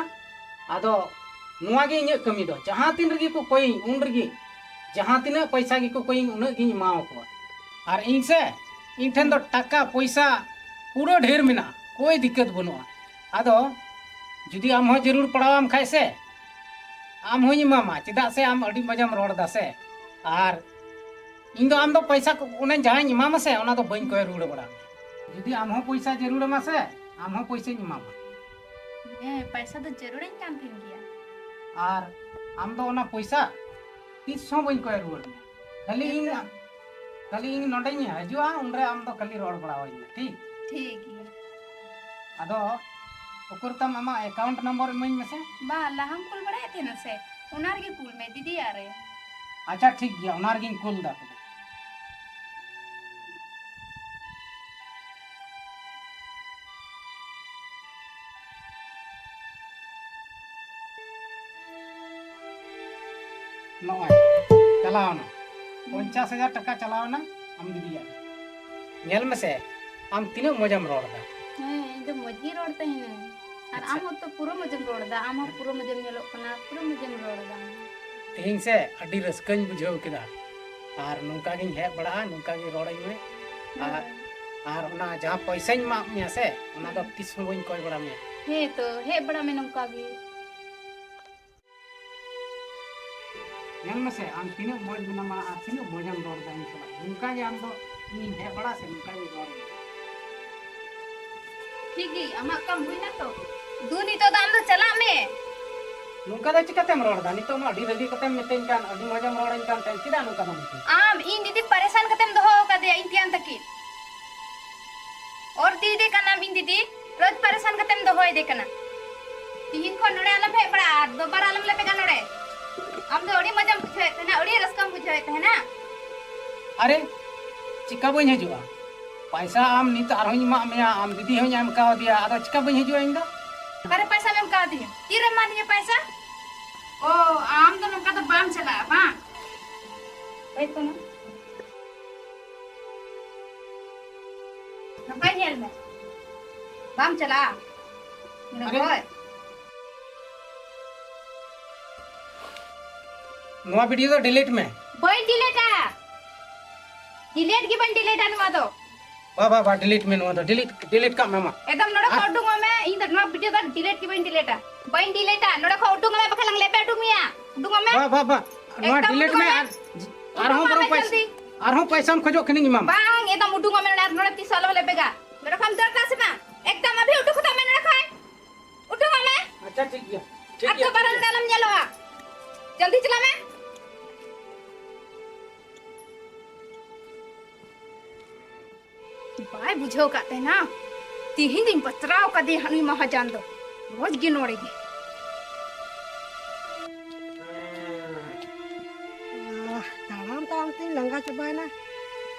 ᱟᱫᱚ ᱱᱚᱣᱟ ᱜᱮ ᱤᱧᱟᱹᱜ ᱠᱟᱹᱢᱤ ᱫᱚ, ᱡᱟᱦᱟᱸ ᱛᱤᱱ ᱨᱮᱜᱮ ᱠᱚ ᱠᱚᱭᱤᱧ, ᱩᱱ ᱨᱮᱜᱮ ᱡᱟᱦᱟᱸ ᱛᱤᱱᱟᱹᱜ ᱯᱚᱭᱥᱟ ᱜᱮᱠᱚ ᱠᱚᱭᱤᱧ, ᱩᱱᱟᱹᱜ ᱜᱤᱧ ᱮᱢᱟᱣ ᱠᱚᱣᱟ᱾ ᱟᱨ ᱤᱧ ᱥᱮ, ᱤᱧ ᱴᱷᱮᱱ ᱫᱚ ᱴᱟᱠᱟ ᱯᱚᱭᱥᱟ ᱯᱩᱨᱟᱹ ᱰᱷᱮᱨ ᱢᱮᱱᱟᱜᱼᱟ, ᱠᱳᱭ ᱫᱤᱠᱠᱟᱹᱛ ᱵᱟᱹᱱᱩᱜᱼᱟ᱾ ᱟᱫᱚ ᱡᱩᱫᱤ ᱟᱢ ᱦᱚᱸ ᱡᱟᱹᱨᱩᱲ ᱯᱟᱲᱟᱣᱟᱢ ᱠᱷᱟᱡ ᱥᱮ, ᱟᱢ ᱦᱚᱸᱧ ᱮᱢᱟᱢᱟ, ᱪᱮᱫᱟᱜ ᱥᱮ ᱟᱢ ᱟᱹᱰᱤ ᱢᱚᱡᱮᱢ ᱨᱚᱲ ᱮᱫᱟ ᱥᱮ᱾ ᱟᱨ ᱤᱧ ᱫᱚ ᱟᱢ ᱫᱚ ᱯᱚᱭᱥᱟ ᱠᱚ, ᱚᱱᱮ ᱡᱟᱦᱟᱸᱧ ᱮᱢᱟᱢᱟ ᱥᱮ, ᱚᱱᱟ ᱫᱚ ᱵᱟᱹᱧ ᱠᱚᱭ ᱨᱩᱣᱟᱹᱲ ᱵᱟᱲᱟ ᱟᱢᱟ᱾ ᱡᱩᱫᱤ ᱟᱢ ᱦᱚᱸ ᱯᱚᱭᱥᱟ ᱡᱟᱹᱨᱩᱲ ᱟᱢᱟ ᱥᱮ, ᱟᱢ ᱦᱚᱸ ᱯᱚᱭᱥᱟᱧ ᱮᱢᱟᱢᱟ᱾ ᱦᱮᱸ, ᱯᱚᱭᱥᱟ ᱫᱚ ᱡᱟᱹᱨᱩᱲᱟᱹᱧ ᱠᱟᱱ ᱛᱤᱧ ᱜᱮᱭᱟ᱾ ᱟᱨ ᱟᱢ ᱫᱚ ᱚᱱᱟ ᱯᱚᱭᱥᱟ ᱛᱤᱥ ᱦᱚᱸ ᱵᱟᱹᱧ ᱠᱚᱭ ᱨᱩᱣᱟᱹᱲ ᱢᱮᱭᱟ᱾ ᱠᱷᱟᱹᱞᱤ ᱤᱧ, ᱠᱷᱟᱹᱞᱤ ᱤᱧ ᱱᱚᱰᱮᱧ ᱦᱤᱡᱩᱜᱼᱟ, ᱩᱱᱨᱮ ᱟᱢ ᱫᱚ ᱠᱷᱟᱹᱞᱤ ᱨᱚᱲ ᱵᱟᱲᱟᱣᱟᱹᱧ ᱢᱮ, ᱴᱷᱤᱠ? ᱴᱷᱤᱠ ᱜᱮᱭᱟ᱾ ᱟᱫᱚ ᱩᱠᱩᱨ ᱛᱟᱢ ᱟᱢᱟᱜ account number ᱤᱢᱟᱹᱧ ᱢᱮᱥᱮ᱾ ᱵᱟ, ᱞᱟᱦᱟᱢ ᱠᱩᱞ ᱵᱟᱲᱟᱭᱮᱫ ᱛᱟᱦᱮᱱᱟ ᱥᱮ, ᱚᱱᱟ ᱨᱮᱜᱮ ᱠᱩᱞ ᱢᱮ, ᱫᱤᱫᱤᱭᱟᱜ ᱨᱮ᱾ ᱟᱪᱪᱷᱟ, ᱴᱷᱤᱠ ᱜᱮᱭᱟ, ᱚᱱᱟ ᱨᱮᱜᱮᱧ ᱠᱩᱞ ᱮᱫᱟ ᱛᱚᱵᱮ᱾ ᱱᱚᱜᱼᱚᱭ, ᱪᱟᱞᱟᱣᱱᱟ᱾ ᱯᱚᱧᱪᱟᱥ ᱦᱟᱡᱟᱨ ᱴᱟᱠᱟ ᱪᱟᱞᱟᱣᱱᱟ ᱟᱢ ᱫᱤᱫᱤᱭᱟᱜ᱾ ᱧᱮᱞ ᱢᱮᱥᱮ, ᱟᱢ ᱛᱤᱱᱟᱹᱜ ᱢᱚᱡᱮᱢ ᱨᱚᱲ ᱮᱫᱟ᱾ ᱦᱮᱸ, ᱤᱧ ᱫᱚ ᱢᱚᱡᱽ ᱜᱤᱧ ᱨᱚᱲ ᱛᱟᱦᱮᱱᱟ᱾ ᱟᱨ ᱟᱪᱪᱷᱟ᱾ ᱟᱢ ᱦᱚᱸᱛᱚ ᱯᱩᱨᱟᱹ ᱢᱚᱡᱮᱢ ᱨᱚᱲ ᱮᱫᱟ, ᱟᱢ ᱦᱚᱸ ᱯᱩᱨᱟᱹ ᱢᱚᱡᱮᱢ ᱧᱮᱞᱚᱜ ᱠᱟᱱᱟ, ᱯᱩᱨᱟᱹ ᱢᱚᱡᱮᱢ ᱨᱚᱲ ᱮᱫᱟ᱾ ᱛᱮᱦᱮᱧ ᱥᱮ ᱟᱹᱰᱤ ᱨᱟᱹᱥᱠᱟᱹᱧ ᱵᱩᱡᱷᱟᱹᱣ ᱠᱮᱫᱟ᱾ ᱟᱨ ᱱᱚᱝᱠᱟ ᱜᱤᱧ ᱦᱮᱡ ᱵᱟᱲᱟᱜᱼᱟ, ᱱᱚᱝᱠᱟ ᱜᱮ ᱨᱚᱲᱟᱹᱧ ᱢᱮ᱾ ᱟᱨ, ᱦᱮᱸ᱾ ᱟᱨ ᱚᱱᱟ ᱡᱟᱦᱟᱸ ᱯᱚᱭᱥᱟᱧ ᱮᱢᱟᱜ ᱢᱮᱭᱟ ᱥᱮ, ᱚᱱᱟ ᱫᱚ ᱦᱮᱸ᱾ ᱛᱤᱥ ᱦᱚᱸ ᱵᱟᱹᱧ ᱠᱚᱭ ᱵᱟᱲᱟ ᱢᱮᱭᱟ᱾ ᱦᱮᱸ ᱛᱚ, ᱦᱮᱡ ᱵᱟᱲᱟᱜ ᱢᱮ ᱱᱚᱝᱠᱟ ᱜᱮ᱾ ᱧᱮᱞ ᱢᱮᱥᱮ, ᱟᱢ ᱛᱤᱱᱟᱹᱜ ᱢᱚᱡᱽ ᱢᱮᱱᱟᱢᱟ ᱟᱨ ᱛᱤᱱᱟᱹᱜ ᱢᱚᱡᱮᱢ ᱨᱚᱲ ᱮᱫᱟ ᱤᱧ ᱥᱟᱞᱟᱜ᱾ ᱱᱚᱝᱠᱟ ᱜᱮ ᱟᱢ ᱫᱚ ᱤᱧ ᱦᱮᱡ ᱵᱟᱲᱟ ᱥᱮ ᱱᱚᱝᱠᱟ ᱜᱮ ᱨᱚᱲ ᱢᱮ᱾ ᱴᱷᱤᱠ ᱜᱮ, ᱟᱢᱟᱜ ᱠᱟᱢ ᱦᱩᱭᱱᱟ ᱛᱚ? ᱫᱩ, ᱱᱤᱛᱚᱜ ᱫᱚ ᱟᱢ ᱫᱚ ᱪᱟᱞᱟᱜ ᱢᱮ᱾ ᱱᱚᱝᱠᱟ ᱫᱚ ᱪᱤᱠᱟᱹᱛᱮᱢ ᱨᱚᱲ ᱮᱫᱟ? ᱱᱤᱛᱚᱜ ᱢᱟ ᱟᱹᱰᱤ ᱨᱟᱹᱜᱤ ᱠᱟᱛᱮᱢ ᱢᱤᱛᱟᱹᱧ ᱠᱟᱱ, ᱟᱹᱰᱤ ᱢᱚᱡᱮᱢ ᱨᱚᱲᱟᱹᱧ ᱠᱟᱱ ᱛᱟᱦᱮᱸᱫ, ᱪᱮᱫᱟᱜ ᱱᱚᱝᱠᱟ ᱫᱚᱢ ᱢᱤᱛᱟᱹᱧ? ᱟᱢ ᱤᱧ ᱫᱤᱫᱤ ᱯᱟᱨᱮᱥᱟᱱ ᱠᱟᱛᱮᱢ ᱫᱚᱦᱚ ᱟᱠᱟᱫᱮᱭᱟ, ᱤᱧ ᱛᱮᱭᱟᱝ ᱛᱟᱹᱠᱤᱱ᱾ ᱚᱨ ᱤᱫᱤᱭᱮᱫᱮ ᱠᱟᱱᱟᱢ ᱤᱧ ᱫᱤᱫᱤ, ᱨᱳᱡᱽ ᱯᱟᱨᱮᱥᱟᱱ ᱠᱟᱛᱮᱢ ᱫᱚᱦᱚᱭᱮᱫᱮ ᱠᱟᱱᱟ᱾ ᱛᱤᱦᱤᱧ ᱠᱷᱚᱱ ᱱᱚᱰᱮ ᱟᱞᱚᱢ ᱦᱮᱡ ᱵᱟᱲᱟᱜᱼᱟ, ᱟᱨ ᱫᱚᱵᱟᱨ ᱟᱞᱚᱢ ᱞᱮᱵᱮᱫᱟ ᱱᱚᱰᱮ᱾ ᱟᱢ ᱫᱚ ᱟᱹᱰᱤ ᱢᱚᱡᱮᱢ ᱵᱩᱡᱷᱟᱹᱣᱮᱫ ᱛᱟᱦᱮᱱᱟ, ᱟᱹᱰᱤ ᱨᱟᱹᱥᱠᱟᱹᱢ ᱵᱩᱡᱷᱟᱹᱣᱮᱫ ᱛᱟᱦᱮᱱᱟ᱾ ᱟᱨᱮ, ᱪᱤᱠᱟ ᱵᱟᱹᱧ ᱦᱤᱡᱩᱜᱼᱟ? ᱯᱟᱭᱥᱟ ᱟᱢ ᱱᱤᱛ ᱟᱨᱦᱚᱸᱧ ᱮᱢᱟᱜ ᱢᱮᱭᱟ, ᱟᱢ ᱫᱤᱫᱤ ᱦᱚᱸᱧ ᱮᱢ ᱠᱟᱣᱫᱮᱭᱟ, ᱟᱫᱚ ᱪᱤᱠᱟ ᱵᱟᱹᱧ ᱦᱤᱡᱩᱜᱼᱟ ᱤᱧ ᱫᱚ? ᱚᱠᱟᱨᱮ ᱯᱟᱭᱥᱟᱢ ᱮᱢ ᱠᱟᱣᱫᱤᱧᱟ? ᱛᱤᱨᱮᱢ ᱮᱢᱟᱫᱤᱧᱟ ᱯᱟᱭᱥᱟ? ᱚ, ᱟᱢ ᱫᱚ ᱱᱚᱝᱠᱟ ᱫᱚ ᱵᱟᱢ ᱪᱟᱞᱟᱜᱼᱟ ᱵᱟᱝ? ᱦᱮᱡ ᱠᱟᱱᱟ᱾ ᱱᱚᱝᱠᱟ ᱧᱮᱞ ᱢᱮ, ᱵᱟᱢ ᱪᱟᱞᱟᱜᱼᱟ? ᱟᱨᱮ᱾ ᱦᱳᱭ᱾ ᱱᱚᱣᱟ video ᱫᱚ delete ᱢᱮ᱾ ᱵᱟᱹᱧ ᱰᱤᱞᱤᱴᱟ, ᱰᱤᱞᱤᱴ ᱜᱮ ᱵᱟᱹᱧ ᱰᱤᱞᱤᱴᱟ ᱱᱚᱣᱟ ᱫᱚ᱾ ᱵᱟ, ᱵᱟ, ᱵᱟ, delete ᱢᱮ ᱱᱚᱣᱟ ᱫᱚ, delete, delete ᱠᱟᱜ ᱢᱮ ᱢᱟ᱾ ᱮᱠᱫᱚᱢ ᱱᱚᱰᱮ ᱠᱷᱚᱱ ᱟᱨ ᱩᱰᱩᱝᱚᱜ ᱢᱮ, ᱤᱧ ᱫᱚ ᱱᱚᱣᱟ video ᱫᱚ delete ᱜᱮ ᱵᱟᱹᱧ ᱰᱤᱞᱤᱴᱟ, ᱵᱟᱹᱧ ᱰᱤᱞᱤᱴᱟ᱾ ᱱᱚᱰᱮ ᱠᱷᱚᱱ ᱩᱰᱩᱝᱚᱜ ᱢᱮ, ᱵᱟᱠᱷᱟᱱ ᱞᱟᱝ ᱞᱮᱯᱮ ᱩᱰᱩᱝ ᱢᱮᱭᱟ, ᱩᱰᱩᱝᱚᱜ ᱢᱮ᱾ ᱵᱟ, ᱵᱟ, ᱵᱟ, ᱱᱚᱣᱟ ᱮᱠᱫᱚᱢ delete ᱢᱮ᱾ ᱩᱰᱩᱝᱚᱜ ᱢᱮ᱾ ᱟᱨ ᱟᱨᱦᱚᱸ ᱩᱰᱩᱝᱚᱜ ᱵᱚᱨᱚᱝ ᱢᱮ ᱯᱚᱭᱥᱟ, ᱡᱚᱞᱫᱤ᱾ ᱟᱨᱦᱚᱸ ᱯᱚᱭᱥᱟᱢ ᱠᱷᱚᱡᱚᱜ ᱠᱷᱟᱱᱤᱧ ᱮᱢᱟᱢᱟ᱾ ᱵᱟᱝ, ᱮᱠᱫᱚᱢ ᱩᱰᱩᱝᱚᱜ ᱢᱮ ᱱᱚᱰᱮ ᱟᱨ ᱱᱚᱰᱮ ᱛᱤᱥ ᱦᱚᱸ ᱟᱞᱚᱢ ᱞᱮᱯᱮᱜᱟ᱾ ᱱᱚᱰᱮ ᱠᱷᱚᱱ ᱫᱟᱹᱲ ᱫᱟ ᱥᱮ ᱵᱟᱝ? ᱮᱠᱫᱚᱢ ᱟᱵᱷᱤ ᱩᱰᱩᱠ ᱦᱚᱫᱚᱜ ᱢᱮ ᱱᱚᱰᱮ ᱠᱷᱚᱱ᱾ ᱩᱰᱩᱝᱚᱜ ᱢᱮ᱾ ᱟᱪᱪᱷᱟ, ᱴᱷᱤᱠ ᱜᱮᱭᱟ, ᱴᱷᱤᱠ ᱟᱨ ᱜᱮᱭᱟ, ᱫᱚᱵᱟᱨ ᱴᱷᱤᱠ ᱱᱚᱰᱮ ᱜᱮᱭᱟ᱾ ᱟᱞᱚᱢ ᱧᱮᱞᱚᱜᱼᱟ᱾ ᱡᱚᱞᱫᱤ ᱪᱟᱞᱟᱜ ᱢᱮ᱾ ᱵᱟᱭ ᱵᱩᱡᱷᱟᱹᱣ ᱠᱟᱫ ᱛᱟᱦᱮᱱᱟ᱾ ᱛᱤᱦᱤᱧ ᱫᱚᱧ ᱵᱟᱛᱨᱟᱣ ᱠᱟᱫᱮᱭᱟ ᱦᱟᱹᱱᱤ ᱢᱟᱦᱟᱡᱟᱱ ᱫᱚ᱾ ᱨᱳᱡᱽ ᱜᱮ ᱱᱚᱰᱮ ᱜᱮ᱾ ᱟᱦ, ᱛᱟᱲᱟᱢ ᱛᱟᱲᱟᱢ ᱛᱤᱧ ᱞᱟᱸᱜᱟ ᱪᱟᱵᱟᱭᱮᱱᱟ᱾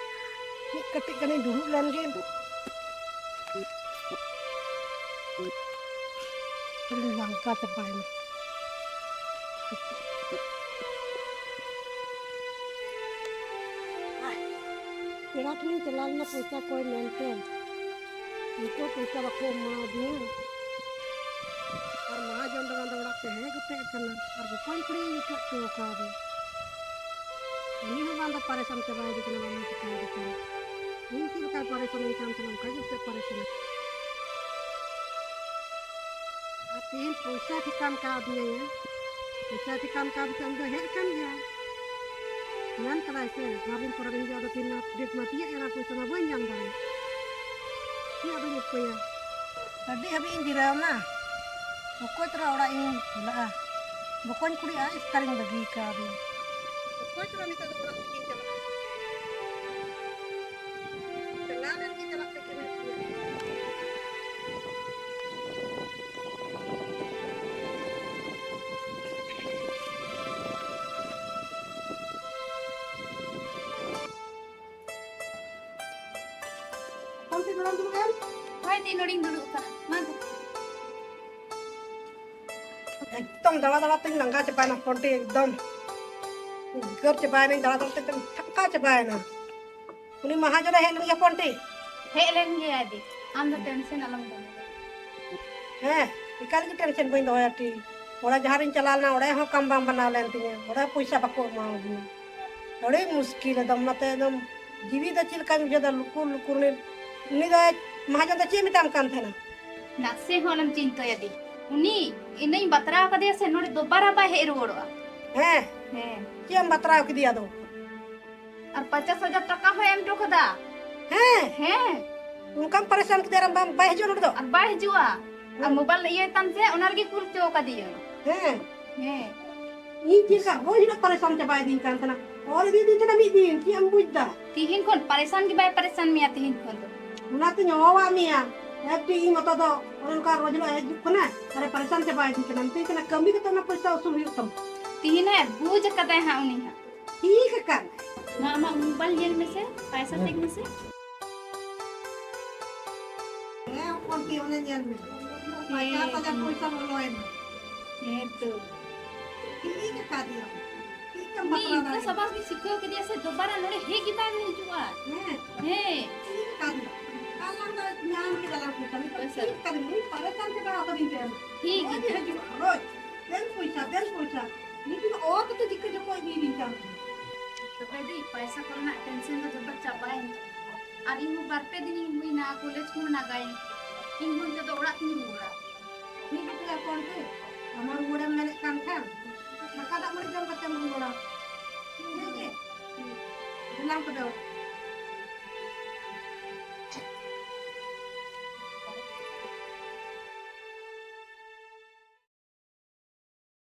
ᱢᱤᱫ ᱠᱟᱹᱴᱤᱡ ᱜᱟᱱᱤᱧ ᱫᱩᱲᱩᱵ ᱞᱮᱱ ᱜᱮ᱾ ᱞᱟᱸᱜᱟ ᱪᱟᱵᱟᱭᱮᱱᱟ᱾ ᱯᱮᱲᱟ ᱴᱷᱮᱱᱤᱧ ᱪᱟᱞᱟᱣ ᱞᱮᱱᱟ ᱯᱚᱭᱥᱟ ᱠᱚᱭ ᱢᱮᱱᱛᱮ, ᱩᱱᱠᱩ ᱯᱚᱭᱥᱟ ᱵᱟᱠᱚ ᱮᱢᱟᱣᱟᱫᱤᱧᱟ᱾ ᱟᱨ ᱢᱟᱦᱟᱡᱚᱱ ᱫᱚ ᱵᱟᱝ ᱫᱚ ᱚᱲᱟᱜ ᱛᱮ ᱦᱮᱡ ᱠᱟᱛᱮ ᱠᱟᱱᱟ, ᱟᱨ ᱵᱚᱠᱚᱧ ᱠᱩᱲᱤ ᱤᱧ ᱟᱹᱭᱠᱟᱹ ᱦᱚᱪᱚ ᱟᱠᱟᱫᱮ᱾ ᱩᱱᱤ ᱦᱚᱸ ᱵᱟᱝ ᱫᱚ ᱯᱟᱨᱮᱥᱟᱱ ᱪᱟᱵᱟᱭᱮᱫᱮ ᱠᱟᱱᱟ, ᱵᱟᱝ ᱫᱚ ᱪᱤᱠᱟᱹᱭᱮᱫᱮ ᱠᱟᱱᱟ᱾ ᱤᱧ ᱪᱮᱫ ᱞᱮᱠᱟᱭ ᱯᱟᱨᱮᱥᱟᱱᱟᱹᱧ ᱠᱟᱱ ᱛᱟᱦᱮᱱᱟ, ᱚᱱᱠᱟ ᱜᱮ ᱯᱟᱥᱮᱡ ᱯᱟᱨᱮᱥᱟᱱᱟ᱾ ᱟᱨ ᱛᱮᱦᱮᱧ ᱯᱚᱭᱥᱟ ᱴᱷᱤᱠᱟᱱ ᱠᱟᱣᱫᱤᱧᱟᱭᱟ᱾ ᱯᱚᱭᱥᱟ ᱴᱷᱤᱠᱟᱱ ᱠᱟᱣᱫᱤᱧ ᱠᱷᱟᱱ ᱫᱚ ᱦᱮᱡ ᱠᱟᱱ ᱜᱮᱭᱟ᱾ ᱢᱮᱱ ᱠᱟᱫᱟᱭ ᱥᱮ, ᱵᱟᱨ ᱫᱤᱱ ᱯᱚᱨᱮ ᱜᱮ ᱦᱤᱡᱩᱜᱼᱟ, ᱟᱫᱚ ᱛᱮᱦᱮᱧ ᱢᱟ date ᱢᱟ ᱛᱤᱭᱟᱹᱜ ᱮᱱᱟ, ᱯᱚᱭᱥᱟ ᱢᱟ ᱵᱟᱹᱧ ᱧᱟᱢ ᱫᱟᱲᱮᱭᱟᱜ᱾ ᱪᱮᱫ ᱟᱫᱚᱧ ᱩᱯᱟᱹᱭᱟ? ᱟᱹᱰᱤ ᱦᱟᱹᱵᱤᱡ ᱤᱧ ᱡᱤᱨᱟᱹᱣ ᱮᱱᱟ᱾ ᱚᱠᱚᱭ ᱛᱚᱨᱟ ᱚᱲᱟᱜ ᱤᱧ ᱪᱟᱞᱟᱜᱼᱟ? ᱵᱚᱠᱚᱧ ᱠᱩᱲᱤ ᱟᱡ ᱮᱥᱠᱟᱨᱤᱧ ᱵᱟᱹᱜᱤ ᱠᱟᱣᱫᱮᱭᱟ᱾ ᱚᱠᱚᱭ ᱪᱚ ᱱᱤᱛᱚᱜ ᱫᱚ ᱚᱲᱟᱜ ᱛᱮᱠᱤᱱ ᱪᱟᱞᱟᱜᱼᱟ᱾ ᱪᱟᱞᱟᱣ ᱞᱮᱱ ᱜᱮ ᱪᱟᱞᱟᱜ ᱛᱮᱠᱤᱱ ᱦᱮᱡ ᱠᱟᱱᱟ᱾ ᱦᱳᱭ, ᱛᱤ ᱱᱚᱰᱮᱧ ᱫᱩᱲᱩᱵ ᱠᱟᱱᱟ᱾ ᱢᱟ ᱫᱩ᱾ ᱮᱠᱫᱚᱢ ᱫᱟᱬᱟ ᱫᱟᱬᱟ ᱛᱮᱧ ᱞᱟᱸᱜᱟ ᱪᱟᱵᱟᱭᱮᱱᱟ ᱯᱚᱱᱴᱤ, ᱮᱠᱫᱚᱢ ᱩᱫᱽᱜᱟᱹᱨ ᱪᱟᱵᱟᱭᱮᱱᱟᱹᱧ, ᱫᱟᱬᱟ ᱫᱟᱬᱟ ᱛᱮ ᱮᱠᱫᱚᱢ ᱛᱷᱟᱠᱟ ᱪᱟᱵᱟᱭᱮᱱᱟ᱾ ᱩᱱᱤ ᱢᱟᱦᱟᱡᱚᱱᱮ ᱦᱮᱡ ᱞᱮᱱ ᱜᱮᱭᱟ ᱯᱚᱱᱴᱤ? ᱦᱮᱡ ᱞᱮᱱ ᱜᱮᱭᱟᱭ ᱫᱤ, ᱟᱢ ᱫᱚ ᱴᱮᱱᱥᱮᱱ ᱟᱞᱚᱢ ᱫᱚᱦᱚᱭᱟ᱾ ᱦᱮᱸ, ᱮᱠᱟᱞ ᱜᱮ ᱴᱮᱱᱥᱮᱱ ᱵᱟᱹᱧ ᱫᱚᱦᱚᱭᱟ ᱴᱤ᱾ ᱚᱸᱰᱮ ᱡᱟᱦᱟᱸ ᱨᱤᱧ ᱪᱟᱞᱟᱣ ᱞᱮᱱᱟ, ᱚᱸᱰᱮ ᱦᱚᱸ ᱠᱟᱢ ᱵᱟᱝ ᱵᱮᱱᱟᱣ ᱞᱮᱱ ᱛᱤᱧᱟᱹ, ᱚᱸᱰᱮ ᱯᱚᱭᱥᱟ ᱵᱟᱠᱚ ᱮᱢᱟᱣᱟᱫᱤᱧᱟ᱾ ᱟᱹᱰᱤ ᱢᱩᱥᱠᱤᱞ ᱮᱠᱫᱚᱢ, ᱚᱱᱟᱛᱮ ᱮᱠᱫᱚᱢ ᱡᱤᱣᱤ ᱫᱚ ᱪᱮᱫ ᱞᱮᱠᱟᱧ ᱵᱩᱡᱷᱟᱹᱣ ᱮᱫᱟ, ᱞᱩᱠᱩᱨ ᱞᱩᱠᱩᱨ᱾ ᱩᱱᱤ, ᱩᱱᱤ ᱫᱚ ᱢᱟᱦᱟᱡᱚᱱ ᱫᱚ ᱪᱮᱫ ᱮ ᱢᱮᱛᱟᱢ ᱠᱟᱱ ᱛᱟᱦᱮᱱᱟ? ᱱᱟᱥᱮ ᱦᱚᱸ ᱟᱞᱚᱢ ᱪᱤᱱᱛᱟᱹᱭᱟ ᱫᱤ, ᱩᱱᱤ ᱤᱱᱟᱹᱧ ᱵᱟᱛᱨᱟᱣ ᱠᱟᱫᱮᱭᱟ ᱥᱮ, ᱱᱚᱰᱮ ᱫᱚᱵᱟᱨᱟ ᱵᱟᱭ ᱦᱮᱡ ᱨᱩᱣᱟᱹᱲᱚᱜᱼᱟ᱾ ᱦᱮᱸ? ᱦᱮᱸ᱾ ᱪᱮᱫ ᱮᱢ ᱵᱟᱛᱨᱟᱣ ᱠᱮᱫᱮᱭᱟ ᱟᱫᱚ? ᱟᱨ ᱯᱚᱧᱪᱟᱥ ᱦᱟᱡᱟᱨ ᱴᱟᱠᱟ ᱦᱚᱸᱭ ᱮᱢ ᱦᱚᱴᱚ ᱠᱟᱫᱟ᱾ ᱦᱮᱸ? ᱦᱮᱸ᱾ ᱚᱱᱠᱟᱢ ᱯᱟᱨᱮᱥᱟᱱ ᱠᱮᱫᱮᱭᱟ ᱟᱨ ᱵᱟᱢ, ᱵᱟᱭ ᱦᱤᱡᱩᱜᱼᱟ ᱱᱚᱰᱮ ᱫᱚ? ᱟᱨ ᱵᱟᱭ ᱦᱤᱡᱩᱜᱼᱟ᱾ ᱟᱨ ᱦᱮᱸ᱾ ᱢᱳᱵᱟᱭᱤᱞ ᱤᱭᱟᱹᱭ ᱛᱟᱢ ᱥᱮ, ᱚᱱᱟ ᱨᱮᱜᱮ ᱠᱩᱞ ᱦᱚᱪᱚ ᱠᱟᱫᱮᱭᱟ᱾ ᱦᱮᱸ᱾ ᱦᱮᱸ᱾ ᱤᱧ ᱪᱮᱫ ᱞᱮᱠᱟ ᱨᱳᱡᱽ ᱦᱤᱞᱳᱜ ᱯᱟᱨᱮᱥᱟᱱ ᱪᱟᱵᱟᱭᱮᱫᱤᱧ ᱠᱟᱱ ᱛᱟᱦᱮᱱᱟ᱾ ᱚᱞ ᱤᱫᱤᱭᱮᱫᱤᱧ ᱛᱟᱦᱮᱱᱟ ᱢᱤᱫ ᱫᱤᱱ, ᱪᱮᱫ ᱮᱢ ᱵᱩᱡᱽ ᱫᱟ? ᱛᱤᱦᱤᱧ ᱠᱷᱚᱱ ᱯᱟᱨᱮᱥᱟᱱ ᱜᱮ ᱵᱟᱭ ᱯᱟᱨᱮᱥᱟᱱ ᱢᱮᱭᱟ ᱛᱤᱦᱤᱧ ᱠᱷᱚᱱ ᱫᱚ᱾ ᱚᱱᱟᱛᱤᱧ ᱦᱚᱦᱚᱣᱟᱫ ᱢᱮᱭᱟ᱾ ᱮᱠᱴᱩ ᱤᱧ ᱢᱚᱛᱚ ᱫᱚ ᱚᱱᱮ ᱚᱱᱠᱟ ᱨᱳᱡᱽ ᱦᱤᱞᱳᱜ ᱦᱤᱡᱩᱜ ᱠᱟᱱᱟ, ᱟᱨᱮ ᱯᱟᱨᱮᱥᱟᱱ ᱪᱟᱵᱟᱭᱮᱫᱤᱧ ᱠᱟᱱᱟ᱾ ᱢᱤᱛᱟᱹᱧ ᱠᱟᱱᱟ, "ᱠᱟᱹᱢᱤ ᱠᱟᱛᱮ ᱚᱱᱟ ᱯᱚᱭᱥᱟ ᱩᱥᱩᱞ ᱦᱩᱭᱩᱜ ᱛᱟᱢᱟ᱾" ᱛᱤᱦᱤᱧ ᱮ ᱵᱩᱡᱽ ᱠᱟᱫᱟᱭ ᱦᱟᱸᱜ ᱩᱱᱤ ᱦᱟᱸᱜ᱾ ᱴᱷᱤᱠ ᱟᱠᱟᱱ᱾ ᱢᱟ, ᱟᱢᱟᱜ ᱢᱳᱵᱟᱭᱤᱞ ᱧᱮᱞ ᱢᱮᱥᱮ, ᱯᱟᱭᱥᱟ ᱪᱮᱠ ᱢᱮᱥᱮ᱾ ᱦᱮᱸ, ᱦᱚᱯᱚᱱ ᱛᱤ, ᱚᱱᱮ ᱧᱮᱞ ᱢᱮ᱾ ᱯᱚᱧᱪᱟᱥ ᱦᱟᱡᱟᱨ ᱦᱮᱸ᱾ ᱯᱚᱭᱥᱟ ᱵᱚᱞᱚᱭᱮᱱᱟ᱾ ᱦᱮᱸ ᱛᱚ᱾ ᱴᱷᱤᱠ ᱟᱠᱟᱫᱮᱭᱟ᱾ ᱴᱷᱤᱠ ᱮᱢ ᱩᱱᱤ ᱵᱟᱛᱨᱟᱣ ᱤᱱᱠᱟᱹ ᱫᱟᱲᱮᱭᱟᱜᱼᱟ᱾ ᱥᱟᱵᱟᱥ ᱜᱮ ᱥᱤᱠᱷᱟᱹᱣ ᱠᱮᱫᱮᱭᱟ ᱥᱮ, ᱫᱚᱵᱟᱨᱟ ᱱᱚᱰᱮ ᱦᱮᱡ ᱜᱮ ᱵᱟᱝ ᱦᱤᱡᱩᱜᱼᱟ᱾ ᱦᱮᱸ᱾ ᱦᱮᱸ᱾ ᱴᱷᱤᱠ ᱟᱠᱟᱫᱮᱭᱟ᱾ ᱟᱞᱟᱝ ᱫᱚ ᱧᱟᱢ ᱠᱮᱫᱟ ᱞᱟᱝ ᱯᱚᱭᱥᱟ᱾ ᱱᱤᱛᱚᱜ ᱯᱚᱭᱥᱟ᱾ ᱴᱷᱤᱠ ᱟᱠᱟᱫᱮᱭᱟ᱾ ᱱᱩᱭ ᱯᱟᱨᱮᱥᱟᱱ ᱪᱟᱵᱟ ᱟᱠᱟᱫᱤᱧ ᱛᱟᱦᱮᱸᱱᱟ᱾ ᱴᱷᱤᱠ ᱨᱳᱡᱽ ᱜᱮ᱾ ᱦᱤᱡᱩᱜᱼᱟ, ᱨᱳᱡᱽ᱾ ᱫᱮᱱ ᱯᱚᱭᱥᱟ, ᱫᱮᱱ ᱯᱚᱭᱥᱟ᱾ ᱱᱤᱛ ᱫᱚ ᱚᱛ ᱛᱮ ᱡᱤᱠᱟᱹ ᱡᱚᱠᱚ ᱤᱫᱤᱭᱮᱫᱤᱧ ᱠᱟᱱ ᱛᱟᱦᱮᱸᱱᱟ᱾ ᱛᱚᱵᱮ ᱫᱤ, ᱯᱚᱭᱥᱟ ᱠᱚᱨᱮᱱᱟᱜ ᱴᱮᱱᱥᱮᱱ ᱫᱚ ᱡᱚᱛᱚ ᱪᱟᱵᱟᱭᱮᱱ ᱛᱟᱢᱟ᱾ ᱟᱨ ᱤᱧ ᱦᱚᱸ ᱵᱟᱨ ᱯᱮ ᱫᱤᱱᱤᱧ ᱦᱩᱭᱱᱟ, ᱠᱚᱞᱮᱡᱽ ᱠᱷᱚᱱ ᱞᱟᱜᱟᱭᱮᱱ᱾ ᱤᱧ ᱦᱚᱸ ᱱᱤᱛᱚᱜ ᱫᱚ ᱚᱲᱟᱜ ᱛᱤᱧ ᱨᱩᱣᱟᱹᱲᱟ᱾ ᱴᱷᱤᱠ ᱜᱮᱭᱟ, ᱯᱚᱱᱰᱤᱛ᱾ ᱟᱢ ᱦᱚᱸ ᱨᱩᱣᱟᱹᱲᱮᱢ ᱢᱮᱱᱮᱫ ᱠᱟᱱ ᱠᱷᱟᱱ, ᱫᱟᱠᱟ ᱫᱟᱜ ᱢᱟᱹᱲᱤ ᱡᱚᱢ ᱠᱟᱛᱮᱢ ᱨᱩᱣᱟᱹᱲᱟ᱾ ᱦᱮᱸ ᱪᱮ? ᱫᱮᱞᱟᱝ ᱛᱚᱵᱮ ᱚᱲᱟᱜ᱾